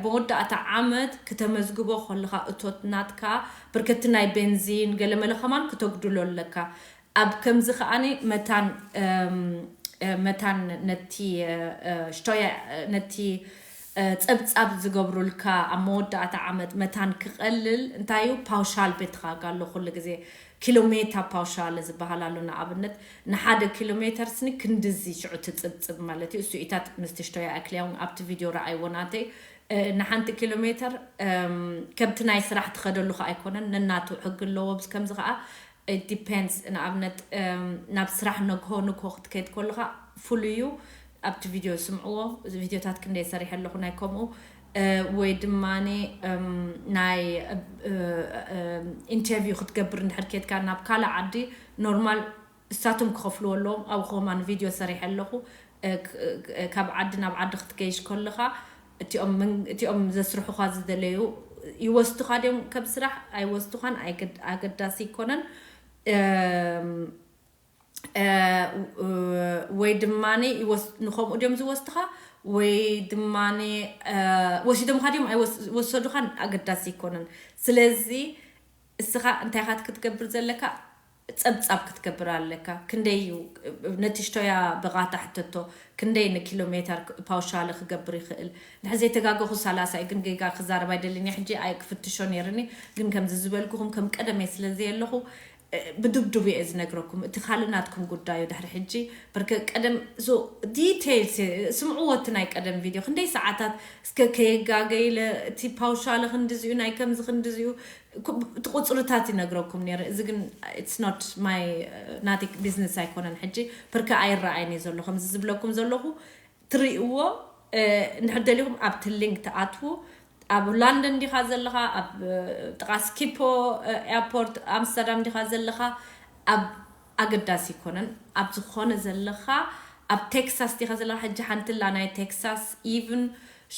መወዳእታ ዓመት ክተመዝግቦ ከለኻ እቶት ናትካ ብርከቲ ናይ ቤንዚን ገለመለ ከማን ክተጉድሎ ኣለካ። ኣብ ከምዚ ከዓኒ መታን መታን ነቲ ሽቶያ ነቲ ፀብፃብ ዝገብሩልካ ኣብ መወዳእታ ዓመት መታን ክቐልል እንታይ እዩ ፓውሻል ቤትኻ ኣሎ ኩሉ ግዜ ኪሎ ሜታ ፓውሻለ ዝበሃል ኣሎ። ንኣብነት ንሓደ ኪሎ ሜተር ስኒ ክንድዚ ሽዑ ትጽብጽብ ማለት እዩ። እሱ ኢታት ምስቲ ሽቶያ ኣክልያውን ኣብቲ ቪድዮ ረኣይዎ ናተይ ንሓንቲ ኪሎ ሜተር ከምቲ ናይ ስራሕ ትኸደሉ ከ ኣይኮነን፣ ነናቱ ሕጊ ኣለዎ። ብስ ከምዚ ከዓ ዲፔንድስ ንኣብነት ናብ ስራሕ ነግሆ ንግሆ ክትከይድ ከለካ ፍሉይ እዩ። ኣብቲ ቪድዮ ስምዕዎ። እዚ ቪድዮታት ክንደይ ሰሪሐ ኣለኹ ናይ ከምኡ ወይ ድማ ናይ ኢንተርቪው ክትገብር እንድሕር ኬድካ ናብ ካልእ ዓዲ ኖርማል እሳቶም ክኸፍልዎ ኣለዎም። ኣብ ከማን ቪድዮ ሰሪሐ ኣለኹ። ካብ ዓዲ ናብ ዓዲ ክትገይሽ ከለኻ እቲኦም ዘስርሑኻ ዝደለዩ ይወስዱኻ ድዮም ከም ስራሕ ኣይወስዱኻን ኣገዳሲ ኣይኮነን። ወይ ድማ ንኸምኡ ድዮም ዝወስድኻ ወይ ድማ ወሲዶምካ ድዮም ኣይወሰዱኻን ኣገዳሲ ኣይኮነን። ስለዚ እስኻ እንታይ ኢኻ ክትገብር ዘለካ? ጸብጻብ ክትገብር ኣለካ። ክንደይ እዩ ነቲ ሽቶያ ብቓታ ሕተቶ፣ ክንደይ ንኪሎ ሜተር ፓውሻለ ክገብር ይኽእል? ንሕ ዘይተጋገኹ ሰላሳ እዩ፣ ግን ጌጋ ክዛረብ ኣይደልን እየ። ሕጂ ኣይ ክፍትሾ ነይርኒ፣ ግን ከምዚ ዝበልኩኹም ከም ቀደመይ ስለ ዘየለኹ ብድብድቡ እየ ዝነግረኩም። እቲ ካልእ ናትኩም ጉዳዩ ድሕሪ ሕጂ ብርከ ቀደም ዲቴይልስ ስምዕዎ። እቲ ናይ ቀደም ቪድዮ ክንደይ ሰዓታት እስከ ከየጋገይለ እቲ ፓውሻለ ክንድዚኡ ናይ ከምዚ ክንድዚኡ እቲ ቁፅርታት ይነግረኩም ነይረ። እዚ ግን it's not my ናቲ ቢዝነስ ኣይኮነን። ሕጂ ብርከ ኣይረኣይን እዩ ዘሎ ከምዚ ዝብለኩም ዘለኹ ትርእይዎ። እንድሕር ደሊኹም ኣብቲ ሊንክ ትኣትዉ። ኣብ ላንደን ዲኻ ዘለኻ? ኣብ ጥቓ ስኪፖ ኤርፖርት ኣምስተርዳም ዲኻ ዘለኻ? ኣብ ኣገዳሲ ይኮነን። ኣብ ዝኾነ ዘለኻ ኣብ ቴክሳስ ዲኻ ዘለኻ? ሕጂ ሓንትላ ናይ ቴክሳስ ኢቭን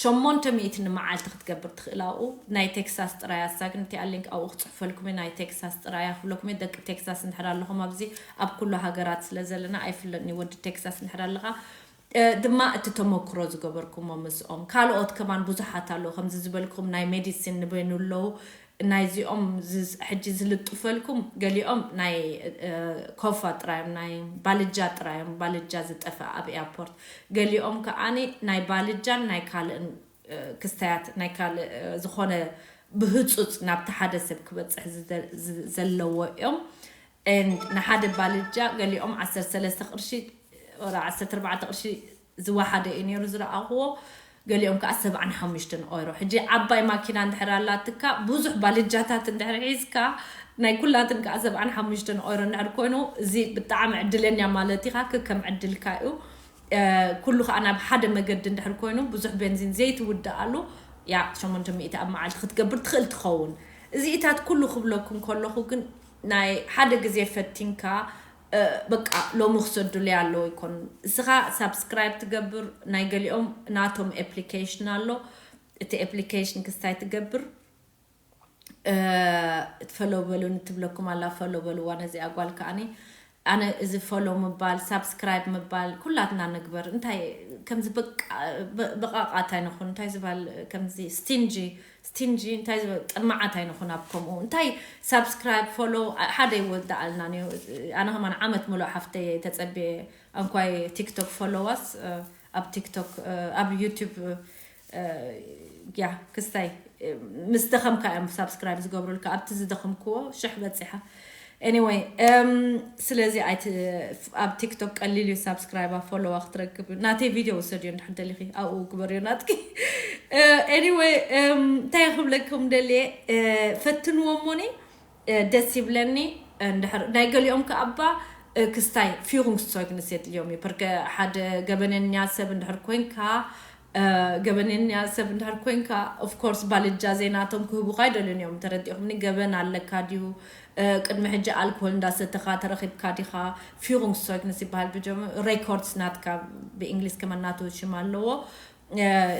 ሸሞንተ ሚእቲ ንመዓልቲ ክትገብር ትኽእል ኣብኡ። ናይ ቴክሳስ ጥራይ ኣሳ ግን እቲኣ ሊንክ ኣብኡ ክፅሕፈልኩም እየ። ናይ ቴክሳስ ጥራይ ክብለኩም እየ። ደቂ ቴክሳስ እንድሕር ኣለኹም ኣብዚ ኣብ ኩሉ ሃገራት ስለ ዘለና ኣይፍለጥን እዩ። ወዲ ቴክሳስ እንድሕር ኣለኻ ድማ እቲ ተመክሮ ዝገበርኩሞ ምስኦም ካልኦት ከማን ብዙሓት ኣለዉ። ከምዚ ዝበልኩም ናይ ሜዲሲን ንበይኑ ኣለዉ። ናይዚኦም ሕጂ ዝልጥፈልኩም ገሊኦም ናይ ኮፋ ጥራዮም ናይ ባልጃ ጥራዮም ባልጃ ዝጠፍእ ኣብ ኤርፖርት። ገሊኦም ከዓኒ ናይ ባልጃን ናይ ካልእን ክስታያት ናይ ካልእ ዝኾነ ብህፁፅ ናብቲ ሓደ ሰብ ክበፅሕ ዘለዎ እዮም። ንሓደ ባልጃ ገሊኦም ዓሰርተ ሰለስተ ቅርሺ ወላ ዓሰርተ ኣርባዕተ ቅርሺ ዝወሓደ እዩ ነይሩ ዝረኣኽዎ። ገሊኦም ከዓ ሰብዓን ሓሙሽተን ኦይሮ። ሕጂ ዓባይ ማኪና እንድሕር ኣላትካ ብዙሕ ባልጃታት እንድሕር ሒዝካ ናይ ኩላትን ከዓ ሰብዓን ሓሙሽተን ኦይሮ እንድሕር ኮይኑ እዚ ብጣዕሚ ዕድለኛ ማለት ኢኻ። ከከም ዕድልካ እዩ። ኩሉ ከዓ ናብ ሓደ መገዲ እንድሕር ኮይኑ ብዙሕ ቤንዚን ዘይትውድኣሉ ያ ሸሞንተ ሚእቲ ኣብ መዓልቲ ክትገብር ትኽእል ትኸውን። እዚኢታት ኩሉ ክብለኩም ከለኹ ግን ናይ ሓደ ግዜ ፈቲንካ በቃ ሎሚ ክሰዱለይ ኣለዎ ይኮን። እስኻ ሳብስክራይብ ትገብር፣ ናይ ገሊኦም ናቶም ኤፕሊኬሽን ኣሎ። እቲ ኤፕሊኬሽን ክስታይ ትገብር፣ ፈሎ በሉን ትብለኩም ኣላ። ፈሎ በልዋ ነዚኣ ጓል ከዓኒ። ኣነ እዚ ፈሎ ምባል፣ ሳብስክራይብ ምባል ኩላትና ንግበር። እንታይ ከምዚ በቃ በቃቃት ኣይንኹን። እንታይ ዝበሃል ከምዚ ስቲንጂ ስቲንጂ እንታይ ዝበሃል ጥማዓት ኣይንኹን። ኣብ ከምኡ እንታይ ሳብስክራይብ ፈሎ ሓደ ይወዳኣልና ነዮ። ኣነ ከማን ዓመት ምሉእ ሓፍተይ ተጸብየ ኣንኳይ ቲክቶክ ፈሎዋስ ኣብ ቲክቶክ ኣብ ዩቲዩብ ያ ክስታይ ምስ ደኸምካ እዮም ሳብስክራይብ ዝገብሩልካ። ኣብቲ ዝደኸምክዎ ሽሕ በፂሓ። Anyway፣ ስለዚ ኣብ ቲክቶክ ቀሊል እዩ ሳብስክራይባ ፎሎዋ ክትረክብ። ናተይ ቪድዮ ውሰድዮ እንድሕር ደሊኺ ኣብኡ ግበርዮ ናትኪ። Anyway፣ እንታይ ክብለኩም ደልየ፣ ፈትንዎ እሞኒ ደስ ይብለኒ። እንድሕር ናይ ገሊኦም ከኣባ ክስታይ ፊሩንግ ሶይግንስ የድልዮም እዩ። ፐርከ ሓደ ገበነኛ ሰብ እንድሕር ኮይንካ ገበነኛ ሰብ እንድሕር ኮይንካ ኦፍኮርስ ባልጃ ዜናቶም ክህቡካ ኣይደልን እዮም። ተረዲኹምኒ? ገበን ኣለካ ድዩ? ቅድሚ ሕጂ ኣልኮል እንዳሰተኻ ተረኺብካ ዲኻ? ፊሩንግ ሶይግንስ ይበሃል። ብጀም ሬኮርድስ ናትካ ብእንግሊዝ ከመናቱ ሽም ኣለዎ።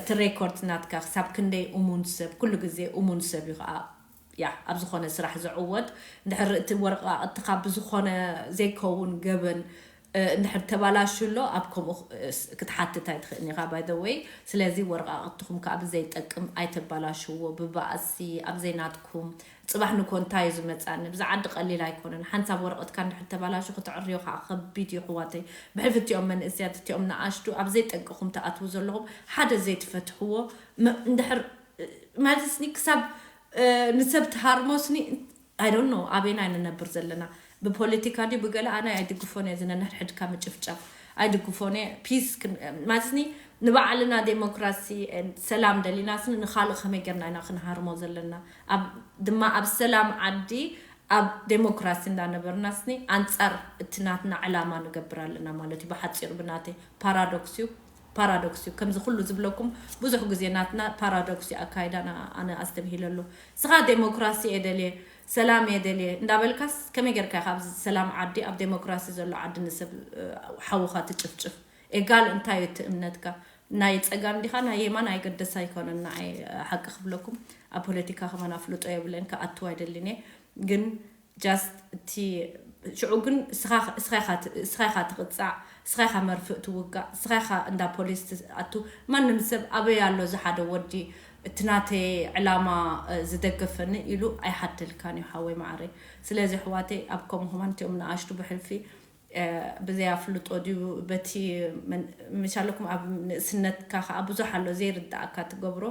እቲ ሬኮርድስ ናትካ ክሳብ ክንደይ እሙን ሰብ፣ ኩሉ ግዜ እሙን ሰብ እዩ ከዓ ያ ኣብ ዝኾነ ስራሕ ዝዕወት። እንድሕር እቲ ወረቃቅትኻ ብዝኾነ ዘይከውን ገበን እንድሕር ተባላሽሎ ኣብ ከምኡ ክትሓትት ኣይትኽእልን ኢኻ። By the way፣ ስለዚ ወረቃቅትኹም ከዓ ብዘይጠቅም ኣይተባላሽዎ። ብባእሲ ኣብ ዘይናትኩም ጽባሕ ንኮ እንታይ እዩ ዝመጻኒ? ብዛ ዓዲ ቀሊል ኣይኮነን። ሓንሳብ ወረቀትካ እንድሕር ተባላሹ ክትዕርዮ ከዓ ከቢድ እዩ ኣሕዋተይ። ብሕልፊ እቲኦም መንእስያት እቲኦም ንኣሽቱ ኣብ ዘይጠቅኹም ትኣትዉ ዘለኹም ሓደ ዘይትፈትሕዎ እንድሕር ማለት ስኒ ክሳብ ንሰብ ትሃርሞ ስኒ I don't know ኣበይና ንነብር ዘለና። ብፖለቲካ ድዩ ብገለ ኣነ ኣይድግፎን እየ። ዝነንሕድሕድካ ምጭፍጫፍ ኣይድግፎን እየ። ፒስ ማለትኒ ንባዕልና ዴሞክራሲ ሰላም ደሊና ስኒ ንኻልእ ከመይ ገርና ኢና ክንሃርሞ ዘለና? ኣብ ድማ ኣብ ሰላም ዓዲ ኣብ ዴሞክራሲ እንዳነበርና ስኒ ኣንጻር እቲ ናትና ዕላማ ንገብር ኣለና ማለት እዩ። ብሓፂሩ ብናተይ ፓራዶክስ እዩ። ፓራዶክስ እዩ። ከምዚ ኩሉ ዝብለኩም ብዙሕ ግዜ ናትና ፓራዶክስ እዩ ኣካይዳና። ኣነ ኣስተብሂለሉ። ስኻ ዴሞክራሲ እየ ደልየ፣ ሰላም እየ ደልየ እንዳበልካስ ከመይ ጌርካ ኢኻ ኣብዚ ሰላም ዓዲ ኣብ ዴሞክራሲ ዘሎ ዓዲ ንሰብ ሓውኻ ትጭፍጭፍ? ኤጋል እንታይ እዩ እቲ እምነትካ? ናይ ጸጋም ዲኻ ናይ የማን ኣይገደስ ኣይኮነን። ንዓይ ሓቂ ክብለኩም ኣብ ፖለቲካ ከማን ኣፍልጦ የብለን፣ ክኣትው ኣይደልን እየ። ግን just እቲ ሽዑ ግን እስኻ ኢኻ ትቕጻዕ፣ እስኻ ኢኻ መርፍእ ትውጋእ፣ እስኻ ኢኻ እንዳ ፖሊስ ትኣቱ። ማንም ሰብ ኣበይ ኣሎ እዚ ሓደ ወዲ እቲ ናተይ ዕላማ ዝደገፈኒ ኢሉ ኣይሓተልካን እዩ ሓወይ መዓረይ። ስለዚ ኣሕዋተይ ኣብ ከምኡ ከማን እቲኦም ንኣሽቱ ብሕልፊ ብዘይ ኣፍልጦ ድዩ በቲ ምሻለኩም ኣብ ንእስነትካ ከዓ ብዙሕ ኣሎ ዘይርዳእካ ትገብሮ።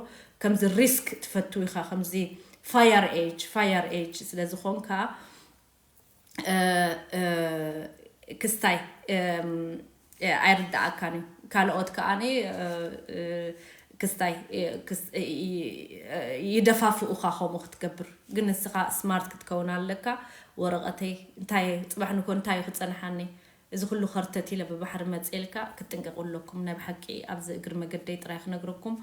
ከምዚ ሪስክ ትፈቱ ኢኻ ከምዚ fire age fire age ስለ ዝኾንካ ክስታይ ኣይርዳኣካን እዩ። ካልኦት ከዓኒ ክስታይ ይደፋፍኡኻ ከምኡ ክትገብር። ግን ንስኻ ስማርት ክትከውን ኣለካ። ወረቐተይ እንታይ ጽባሕ ንኮ እንታይ እዩ ክጸንሓኒ? እዚ ኩሉ ከርተት ኢለ ብባሕሪ መጽኤልካ ክትጥንቀቑ ኣለኩም። ናይ ብሓቂ ኣብዚ እግሪ መገደይ ጥራይ ክነግረኩም።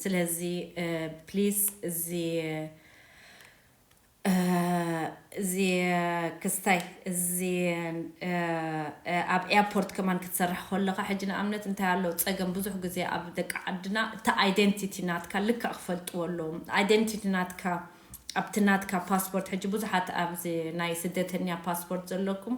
ስለዚ ፕሊስ እዚ እዚ ክስታይ እዚ ኣብ ኤርፖርት ከማን ክትሰርሕ ከለኻ ሕጂ ንኣብነት እንታይ ኣሎ ፀገም ብዙሕ ግዜ ኣብ ደቂ ዓድና እቲ ኣይደንቲቲ ናትካ ልክዕ ክፈልጥዎ ኣለዎም። ኣይደንቲቲ ናትካ ኣብቲ ናትካ ፓስፖርት ሕጂ ብዙሓት ኣብዚ ናይ ስደተኛ ፓስፖርት ዘለኩም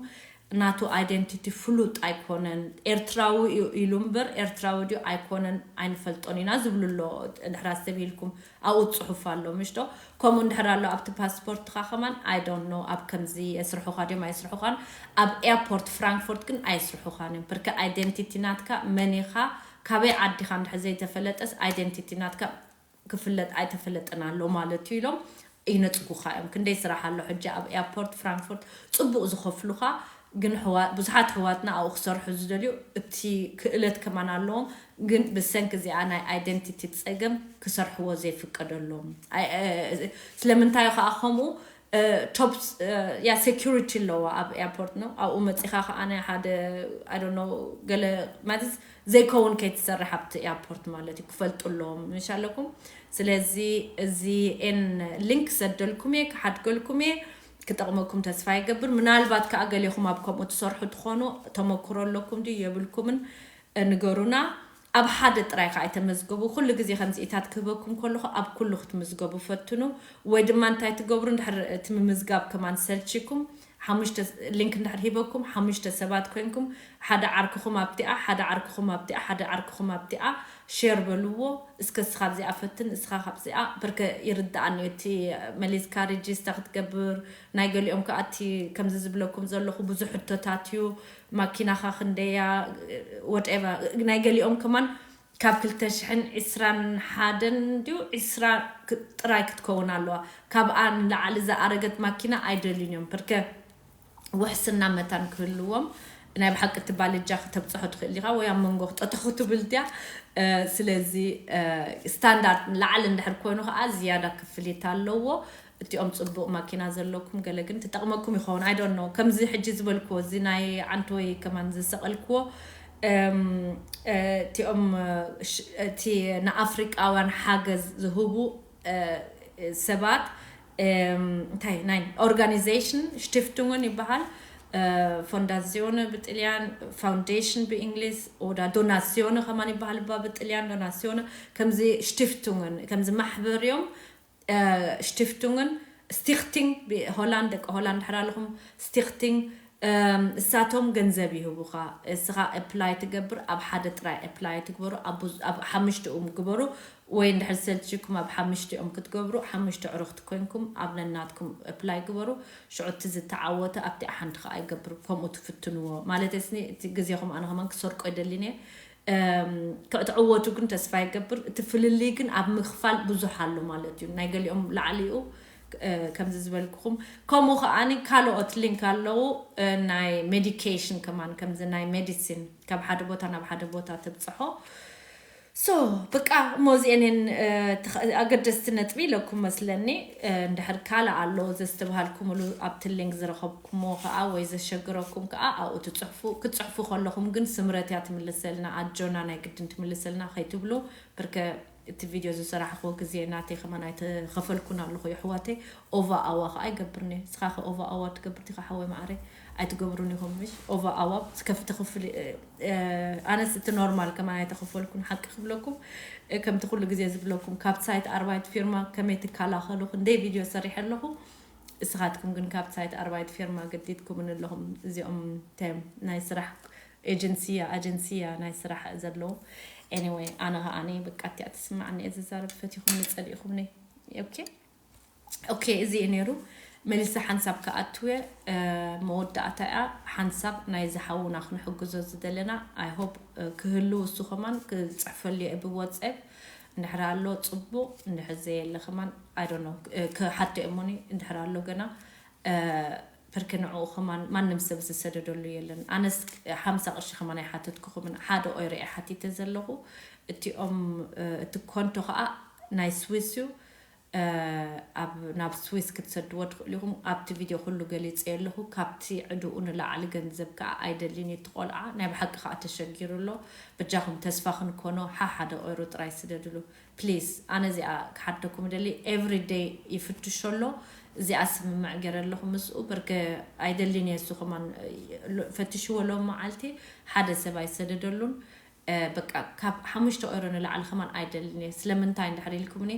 ናቱ ኣይደንቲቲ ፍሉጥ ኣይኮነን። ኤርትራዊ እዩ ኢሉ እምበር ኤርትራዊ ድዩ ኣይኮነን ኣይንፈልጦን ኢና ዝብሉ ኣሎ። እንድሕር ኣስተብሂልኩም ኣብኡ ፅሑፍ ኣሎ ምሽቶ። ከምኡ እንድሕር ኣሎ ኣብቲ ፓስፖርትካ ከማን I don't know ኣብ ከምዚ የስርሑካ ድዮም ኣይስርሑካን። ኣብ ኤርፖርት ፍራንክፎርት ግን ኣየስርሑካን እዮም። ብርክ ኣይደንቲቲ ናትካ መን ኢኻ ካበይ ዓዲኻ እንድሕር ዘይተፈለጠስ ኣይደንቲቲ ናትካ ክፍለጥ ኣይተፈለጠን ኣሎ ማለት እዩ ኢሎም ይነፅጉኻ እዮም። ክንደይ ስራሕ ኣሎ ሕጂ ኣብ ኤርፖርት ፍራንክፎርት ፅቡቕ ዝኸፍሉኻ ግን ብዙሓት ኣሕዋትና ኣብኡ ክሰርሑ ዝደልዩ እቲ ክእለት ከማን ኣለዎም ግን ብሰንኪ እዚኣ ናይ ኣይደንቲቲ ፀገም ክሰርሕዎ ዘይፍቀደሎም። ስለምንታይ ከዓ ከምኡ ቶፕ ያ ሴኩሪቲ ኣለዋ ኣብ ኤርፖርት ነው። ኣብኡ መፂኻ ከዓ ናይ ሓደ ኣይ ዶንት ኖ ገለ ማለት ዘይከውን ከይትሰርሕ ኣብቲ ኤርፖርት ማለት እዩ ክፈልጡ ኣለዎም ምሽ ኣለኩም። ስለዚ እዚ ኤን ሊንክ ሰደልኩም እየ ክሓድገልኩም እየ። ክጠቕመኩም ተስፋ ይገብር። ምናልባት ከዓ ገሌኹም ኣብ ከምኡ ትሰርሑ ትኾኑ ተመክሮ ኣለኩም ድዩ የብልኩምን ንገሩና። ኣብ ሓደ ጥራይ ከዓ ኣይተመዝገቡ። ኩሉ ግዜ ከምዚ ኢታት ክህበኩም ከለኹ ኣብ ኩሉ ክትምዝገቡ ፈትኑ። ወይ ድማ እንታይ ትገብሩ እንድሕር እቲ ምምዝጋብ ከማን ሰልችኩም ሓሙሽተ ሊንክ እንድሕር ሂበኩም ሓሙሽተ ሰባት ኮይንኩም ሓደ ዓርክኹም ኣብቲኣ ሓደ ዓርክኹም ኣብቲኣ ሓደ ዓርክኹም ኣብቲኣ ሼር በልዎ። እስከ እስኻ ኣብዚኣ ፈትን እስኻ ካብዚኣ ብርከ ይርዳኣኒ እዩ። እቲ መሊስካ ሬጅስታ ክትገብር ናይ ገሊኦም ከዓ እቲ ከምዚ ዝብለኩም ዘለኹ ብዙሕ ሕቶታት እዩ። ማኪናኻ ክንደያ ወደባ ናይ ገሊኦም ከማን ካብ ክልተ ሽሕን ዕስራን ሓደን ድዩ ዕስራ ጥራይ ክትከውን ኣለዋ። ካብኣ ንላዕሊ ዝኣረገት ማኪና ኣይደልዩን እዮም። ብርከ ውሕስና መታን ክህልዎም ናይ ብሓቂ እቲ ባልጃ ክተብፅሖ ትኽእል ኢኻ ወይ ኣብ መንጎ ክጠተኹ ትብል ድያ። ስለዚ ስታንዳርድ ላዕሊ እንድሕር ኮይኑ ከዓ ዝያዳ ክፍሊት ኣለዎ። እቲኦም ፅቡቅ ማኪና ዘለኩም ገለ ግን ትጠቅመኩም ይኸውን። I don't know ከምዚ ሕጂ ዝበልክዎ እዚ ናይ ዓንተወይ ከማን ዝሰቀልክዎ እም፣ እ፣ እቲኦም እ፣ ሽ- እቲ ንኣፍሪቃውያን ሓገዝ ዝህቡ እ፣ ሰባት እም፣ እንታይ ናይ ኦርጋኒዜሽን ሽቲፍቱንግን ይበሃል። ፎንዳሲዮን ብጥልያን ፋውንዴሽን ብእንግሊዝ ወዳ ዶናሲዮን ከማን ይበሃል ባ ብጥልያን ዶናሲዮን ከምዚ ሽቲፍቱንግን ከምዚ ማሕበር እዮም። ሽቲፍቱንግን ስቲክቲንግ ብሆላንድ ደቂ ሆላንድ ድሕር ኣለኹም ስቲክቲንግ እሳቶም ገንዘብ ይህቡኻ። እስኻ ኣፕላይ ትገብር ኣብ ሓደ ጥራይ ኣፕላይ ትግበሩ ኣብ ሓሙሽትኦም ግበሩ። ወይ እንድሕር ሰልችኩም ኣብ ሓሙሽትኦም ክትገብሩ ሓሙሽተ ዕሩኽቲ ኮይንኩም ኣብ ነናትኩም ኣፕላይ ግበሩ። ሽዑ እቲ ዝተዓወተ ኣብቲ ሓንቲ ከዓ ይገብር። ከምኡ ትፍትንዎ ማለት ስኒ እቲ ግዜኹም ኣነ ከማን ክሰርቆ ይደሊን እየ። ክትዕወቱ ግን ተስፋ ይገብር። እቲ ፍልልይ ግን ኣብ ምክፋል ብዙሕ ኣሎ ማለት እዩ። ናይ ገሊኦም ላዕሊኡ ከምዚ ዝበልኩኹም ከምኡ ከዓኒ ካልኦት ሊንክ ኣለዉ። ናይ ሜዲኬሽን ከማን ከምዚ ናይ ሜዲሲን ካብ ሓደ ቦታ ናብ ሓደ ቦታ ትብፅሖ። ሶ በቃ እሞ እዚአንን ኣገደስቲ ነጥቢ ኢለኩም መስለኒ። እንድሕር ካልእ ኣሎ ዘስተብሃልኩምሉ ኣብቲ ሊንክ ዝረኸብኩሞ ከዓ ወይ ዘሸግረኩም ከዓ ኣብኡ ትፅሕፉ ክትፅሕፉ ከለኹም ግን ስምረት እያ ትምልሰልና ኣጆና ናይ ግድን ትምልሰልና ከይትብሉ። ብርከ እቲ ቪድዮ ዝሰራሕክዎ ግዜ ናተይ ከማን ኣይተኸፈልኩን ኣለኹ የሕዋተይ። ኦቫ ኣዋ ከዓ ኣይገብርኒ። ስኻ ከ ኦቫ ኣዋ ትገብር ዲኻ ሓወይ መዓረይ? ኣይትገብሩን ኢኹም ምሽ ኦቫ ኣዋ ከፍቲ ክፍል። ኣነስ እቲ ኖርማል ከማን ኣይተኸፈልኩን ሓቂ ክብለኩም። ከምቲ ኩሉ ግዜ ዝብለኩም ካብ ሳይት ኣርባይት ፊርማ ከመይ ትከላኸሉ ክንደይ ቪድዮ ሰሪሐ ኣለኹ። እስኻትኩም ግን ካብ ሳይት ኣርባይት ፊርማ ገዲድኩምን ኣለኹም። እዚኦም ተም ናይ ስራሕ ኤጀንሲያ ኣጀንሲያ ናይ ስራሕ ዘለዉ። ኤኒወይ ኣነ ከዓኒ በቃ እቲኣ ትስማዕኒ እየ ዝዛረብ ፈቲኹምኒ ፀሊእኹምኒ። ኦኬ ኦኬ እዚ እዩ ነይሩ። መሊሳ ሓንሳብ ክኣትወ መወዳእታ እያ። ሓንሳብ ናይ ዝሓውና ክንሕግዞ ዝደለና ኣይሆፕ ክህልው እሱ ከማን ክፅሕፈሉ እየ ብወፀብ እንድሕር ኣሎ ፅቡቅ እንድሕር ዘየለ ከማን ኣይዶኖ ክሓቶ እሞኒ እንድሕር ኣሎ ገና ፐርክ ንዕኡ ከማን ማንም ሰብ ዝሰደደሉ የለን። ኣነስ ሓምሳ ቅርሺ ከማን ኣይሓተትኩኹምን ሓደ ኦይሮ እየ ሓቲተ ዘለኹ። እቲኦም እቲ ኮንቶ ከዓ ናይ ስዊስ እዩ። ኣብ ናብ ስዊስ ክትሰድዎ ትኽእሉ ኢኹም። ኣብቲ ቪድዮ ኩሉ ገሊፀ ኣለኹ። ካብቲ ዕድኡ ንላዕሊ ገንዘብ ከዓ ኣይደልን እዩ። እቲ ቆልዓ ናይ ብሓቂ ከዓ ተሸጊሩ ኣሎ። በጃኹም ተስፋ ክንኮኖ ሓ ሓደ ኦይሮ ጥራይ ስደድሉ ፕሊስ። ኣነ እዚኣ ክሓተኩም ደሊ ኤቭሪ ደይ ይፍትሾ ኣሎ። እዚኣ ስምምዕ ገይረ ኣለኹ ምስኡ በርከ ኣይደልን እየ። እሱ ከማን ፈትሽዎ ሎም መዓልቲ ሓደ ሰብ ኣይሰደደሉን። በቃ ካብ ሓሙሽተ ኦይሮ ንላዕሊ ከማን ኣይደልን እየ። ስለምንታይ እንድሕር ኢልኩምኒ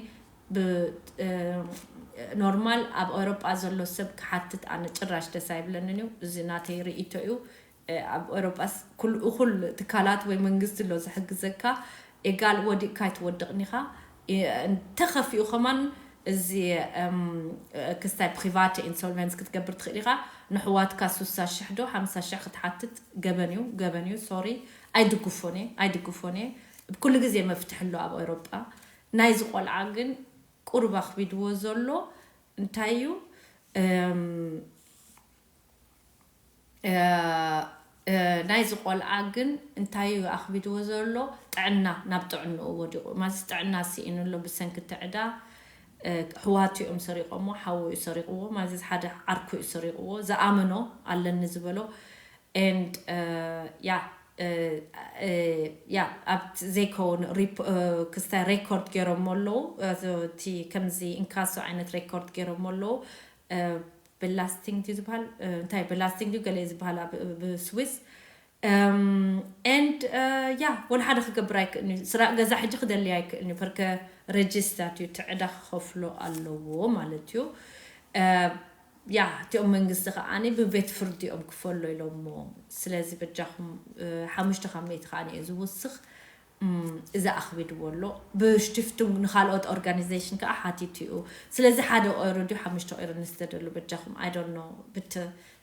ኖርማል ኣብ ኤውሮጳ ዘሎ ሰብ ክሓትት ኣነ ጭራሽ ደስ ኣይብለንን እዩ። እዚ ናተይ ርእይቶ እዩ። ኣብ ኤውሮጳስ ኩል እኹል ትካላት ወይ መንግስቲ ኣሎ ዝሕግዘካ። ኤጋል ወዲቕካ ኣይትወድቕን ኢኻ። እንተኸፊኡ ከማን እዚ ክስታይ ፕሪቫት ኢንሶልቨንስ ክትገብር ትኽእል ኢኻ። ንሕዋትካ ሱሳ ሽሕ ዶ ሓምሳ ሽሕ ክትሓትት ገበን እዩ። ገበን እዩ። ሶሪ ኣይድግፎን እየ ኣይድግፎን እየ። ኩሉ ግዜ መፍትሒ ኣሎ ኣብ ኤውሮጳ። ናይዚ ቆልዓ ግን ቁሩብ ኣኽቢድዎ ዘሎ እንታይ እዩ? ናይዚ ቆልዓ ግን እንታይ እዩ ኣኽቢድዎ ዘሎ? ጥዕና ናብ ጥዕንኡ ወዲቑ ማለት ጥዕና ስኢኑ ኣሎ ብሰንኪ እቲ ዕዳ። ሕዋቱ እዮም ሰሪቆሞ፣ ሓዉ እዩ ሰሪቅዎ፣ ማለት ሓደ ዓርኩ እዩ ሰሪቅዎ፣ ዝኣመኖ ኣለኒ ዝበሎ። And ያ ያ ኣብ ዘይከውን ክስታይ ሬኮርድ ገይሮሞ ኣለዉ። እቲ ከምዚ እንካሶ ዓይነት ሬኮርድ ገይሮሞ ኣለዉ። ብላስቲንግ ድዩ ዝበሃል? እንታይ ብላስቲንግ ድዩ ገለ ዝበሃል ብስዊስ? And ያ ወላ ሓደ ክገብር ኣይክእልኒ። ስራ ገዛ ሕጂ ክደልያ ኣይክእልኒ። በርከ ሬጅስተር እዩ፣ ትዕዳ ክኸፍሎ ኣለዎ ማለት እዩ። ያ እቲኦም መንግስቲ ከዓኒ ብቤት ፍርዲ እዮም ክፈሎ ኢሎሞ። ስለዚ በጃኹም ሓሙሽተ ካብ መይቲ ከዓኒ እዩ ዝውስኽ። እዚ ኣኽቢድዎ ኣሎ። ብሽቲፍቱንግ ንካልኦት ኦርጋኒዜሽን ከዓ ሓቲቱ እዩ። ስለዚ ሓደ ኦይሮ ድዩ ሓሙሽተ ኦይሮ ንስደደሉ በጃኹም? I don't know። ብት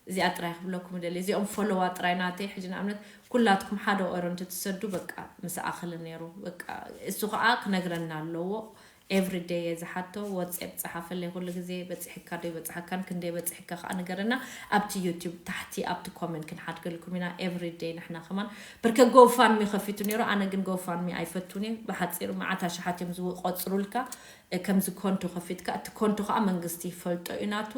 እዚኣ ጥራይ ክብለኩም ደሊ። እዚኦም ፎሎዋ ጥራይ ናተይ። ሕጂ ንኣብነት ኩላትኩም ሓደ ኦይሮ እንትትሰዱ በቃ ምስ ኣኽሊ ነይሩ። በቃ እሱ ከዓ ክነግረና ኣለዎ። ኤቭሪ ደይ እየ ዝሓቶ። ወትስኣፕ ፀሓፈለይ ኩሉ ግዜ። በፂሕካ ዶ ይበፅሓካን ክንደይ በፂሕካ ከዓ ንገረና። ኣብቲ ዩቲዩብ ታሕቲ ኣብቲ ኮመንት ክንሓድገልኩም ኢና። ኤቭሪ ደይ ንሕና ከማን ብርከ ጎፋንሚ ከፊቱ ነይሩ። ኣነ ግን ጎፋንሚ ኣይፈቱን እየ። ብሓፂሩ መዓት ኣሽሓት እዮም ዝቆፅሩልካ። ከምዚ ኮንቶ ከፊትካ፣ እቲ ኮንቶ ከዓ መንግስቲ ይፈልጦ እዩ ናቱ።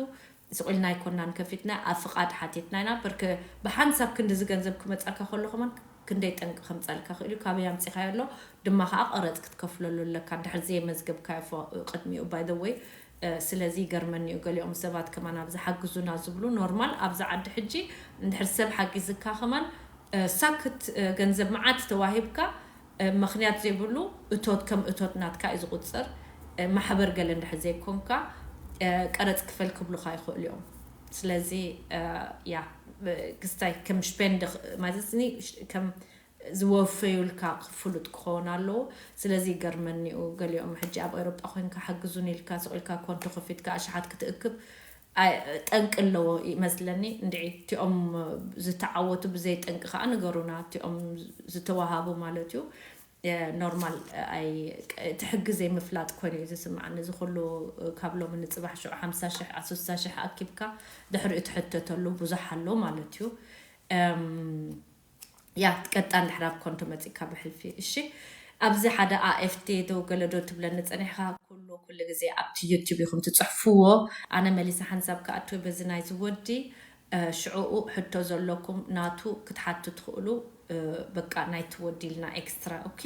ስቕ ኢልና ኣይኮናን ከፊትና፣ ኣብ ፍቓድ ሓቲትና ኢና። በርከ ብሓንሳብ ክንዲ ዝገንዘብ ክመፃካ ከሎ ከማን ክንደይ ጠንቂ ከምፃልካ ክእል እዩ። ካበይ ኣምፂኻዮ ኣሎ ድማ ከዓ ቀረፅ ክትከፍለሉ ኣለካ። እንድሕር ዘየመዝገብካዮ ቅድሚኡ ባይ ወይ። ስለዚ ይገርመኒ እዩ። ገሊኦም ሰባት ከማን ኣብዚ ሓግዙና ዝብሉ ኖርማል። ኣብዚ ዓዲ ሕጂ እንድሕር ሰብ ሓጊዝካ ከማን ሳክት ገንዘብ መዓት ተዋሂብካ ምኽንያት ዘይብሉ እቶት ከም እቶት ናትካ እዩ ዝቁፅር። ማሕበር ገለ እንድሕር ዘይኮንካ ቀረፅ ክፈል ክብሉካ ይኽእሉ እዮም። ስለዚ ያ ክስታይ ከም ሽፔንድ ማለት ከም ዝወፈዩልካ ክፍሉጥ ክኸውን ኣለዎ። ስለዚ ይገርመኒ እዩ። ገሊኦም ሕጂ ኣብ ኤውሮጳ ኮይንካ ሓግዙን ኢልካ ስቕ ኢልካ ኮንቶ ከፊትካ ኣሽሓት ክትእክብ ጠንቂ ኣለዎ ይመስለኒ። እንድዒ እቲኦም ዝተዓወቱ ብዘይ ጠንቂ ከዓ ንገሩና፣ እቲኦም ዝተዋሃቡ ማለት እዩ። ኖርማል ኣይ እቲ ሕጊ ዘይምፍላጥ ኮይኑ እዩ ዝስምዓኒ። እዚ ኩሉ ካብ ሎሚ ንፅባሕ ሽዑ ሓምሳ ሽሕ ኣስሳ ሽሕ ኣኪብካ ድሕሪኡ ትሕተተሉ ብዙሕ ኣሎ ማለት እዩ። ያ ትቀጣ እንድሕር ኣብ ኮንቶ መፂካ ብሕልፊ። እሺ ኣብዚ ሓደ ኣኤፍቲ ዶ ገለዶ ትብለኒ ፀኒሕካ። ኩሉ ኩሉ ግዜ ኣብቲ ዩቲብ ኢኹም ትፅሕፍዎ። ኣነ መሊሳ ሓንሳብ ክኣቱ በዚ ናይ ዝወዲ ሽዑኡ ሕቶ ዘለኩም ናቱ ክትሓቱ ትኽእሉ። በቃ ናይቲ ወዲ ኢልና ኤክስትራ ኦኬ።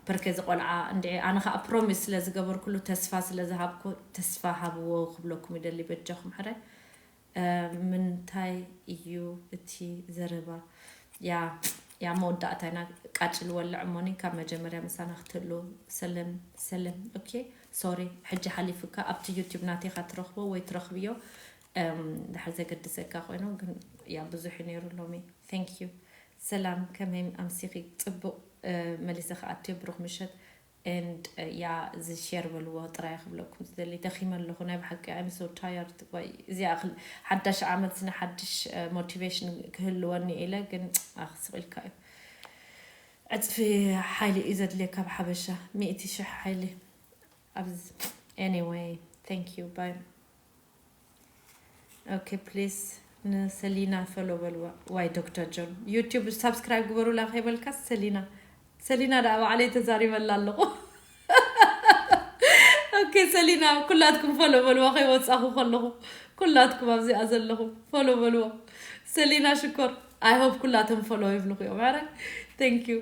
ፐርከ እዚ ቆልዓ እንድዒ ኣነ ከዓ ፕሮሚስ ስለ ዝገበርኩሉ ተስፋ ስለ ዝሃብኩ ተስፋ ሃብዎ ክብለኩም ይደሊ በጃኹም ሕራይ። ምንታይ እዩ እቲ ዘረባ? ያ ያ መወዳእታ ኢና። ቃጭል ወልዕ እሞኒ ካብ መጀመርያ ምሳና ክትህሉ። ሰለም ሰለም። ኦኬ ሶሪ ሕጂ ሓሊፉካ። ኣብቲ ዩቲብ ናቴካ ትረኽቦ ወይ ትረኽብዮ ድሓር ዘገድሰካ ኮይኑ ግን ያ ብዙሕ እዩ ነይሩ ሎሚ። Thank you። ሰላም ከመይ ኣምሲኺ? ፅቡቕ መሊሰ ክኣትዮ። ብሩኽ ምሸት። And ያ እዚ ሼር በልዎ ጥራይ ክብለኩም ዝደሊ። ደኺመ ኣለኹ ናይ ብሓቂ። I'm so tired። ወይ እዚኣ ሓዳሽ ዓመት ስነ ሓድሽ ሞቲቬሽን ክህልወኒ ኢለ ግን ኣኽስቕ ኢልካ እዩ። ዕፅፊ ሓይሊ እዩ ዘድልየካ ብሓበሻ ሚእቲ ሽሕ ሓይሊ። ኣብዚ anyway thank you bye። ኦኬ ፕሊስ ንሰሊና ፈሎ በልዋ። ዋይ ዶክተር ጆን ዩቲብ ሳብስክራይብ ግበሩላ ከይበልካ ሰሊና ሰሊና ደኣ ባዕለይ ተዛሪበላ ኣለኹ። ኦኬ ሰሊና ኩላትኩም ፈሎ በልዋ ከይወፃኹ ከለኹ ኩላትኩም ኣብዚኣ ዘለኹም ፈሎ በልዋ። ሰሊና ሽኮር I hope ኩላቶም ፈሎ ይብልኹ እዮም። ኣረ thank you።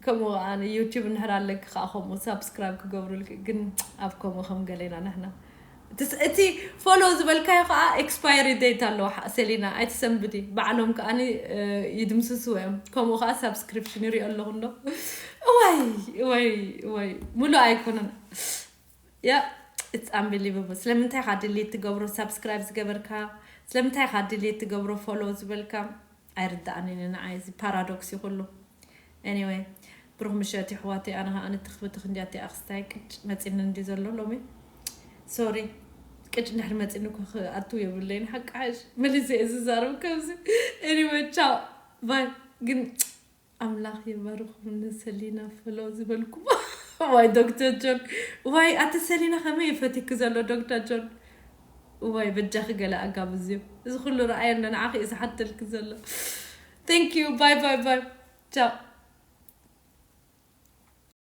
ከምኡ ከዓ ዩቲብ እንድሕር ኣለኪ ከዓ ከምኡ ሳብስክራይብ ክገብሩልኪ ግን ኣብ ከምኡ ከም ገሌና ንሕና እቲ ፎሎ ዝበልካዮ ከዓ ኤክስፓየሪ ዴት ኣለዎ። ሰሊና ኣይትሰንብዲ ባዕሎም ከዓ ይድምስስዎ እዮም። ከምኡ ከዓ ሳብስክሪፕሽን ይሪኦ ኣለኹ እንዶ እዋይ እዋይ እዋይ ሙሉእ ኣይኮነን። ያ it's unbelievable። ስለምንታይ ካ ድሊት ትገብሮ ሳብስክራይብ ዝገበርካ? ስለምንታይ ካ ድሊት ትገብሮ ፎሎ ዝበልካ? ኣይርዳእንን ንዓይ እዚ ፓራዶክስ ይኩሉ። Anyway ብሩክ ምሸት ይሕዋተይ። ኣነ ከዓ ንትኽብትኽ እንዲያ እቲ ኣክስታይ ቅጭ መፂኒ እንዲ ዘሎ ሎሚ ሶሪ ቅጭ እንድሕር መፂኒ እኮ ክኣትው የብለይን ሓቂ ሓሽ መሊሰ እየ ዝዛረብ ከምዚ። Anyway ቻው ባይ። ግን ኣምላኽ ይባርኩም ንሰሊና ፈሎ ዝበልኩም። ዋይ ዶክተር ጆን ዋይ ኣቲ ሰሊና ከመይ ይፈትክ ዘሎ ዶክተር ጆን። ዋይ በጃኺ ገለ ኣጋብዝዮ እዚ ኩሉ ረኣየ እንዶ ንዓኺ እዩ ዝሓተልክ ዘሎ። Thank you bye bye bye ቻው።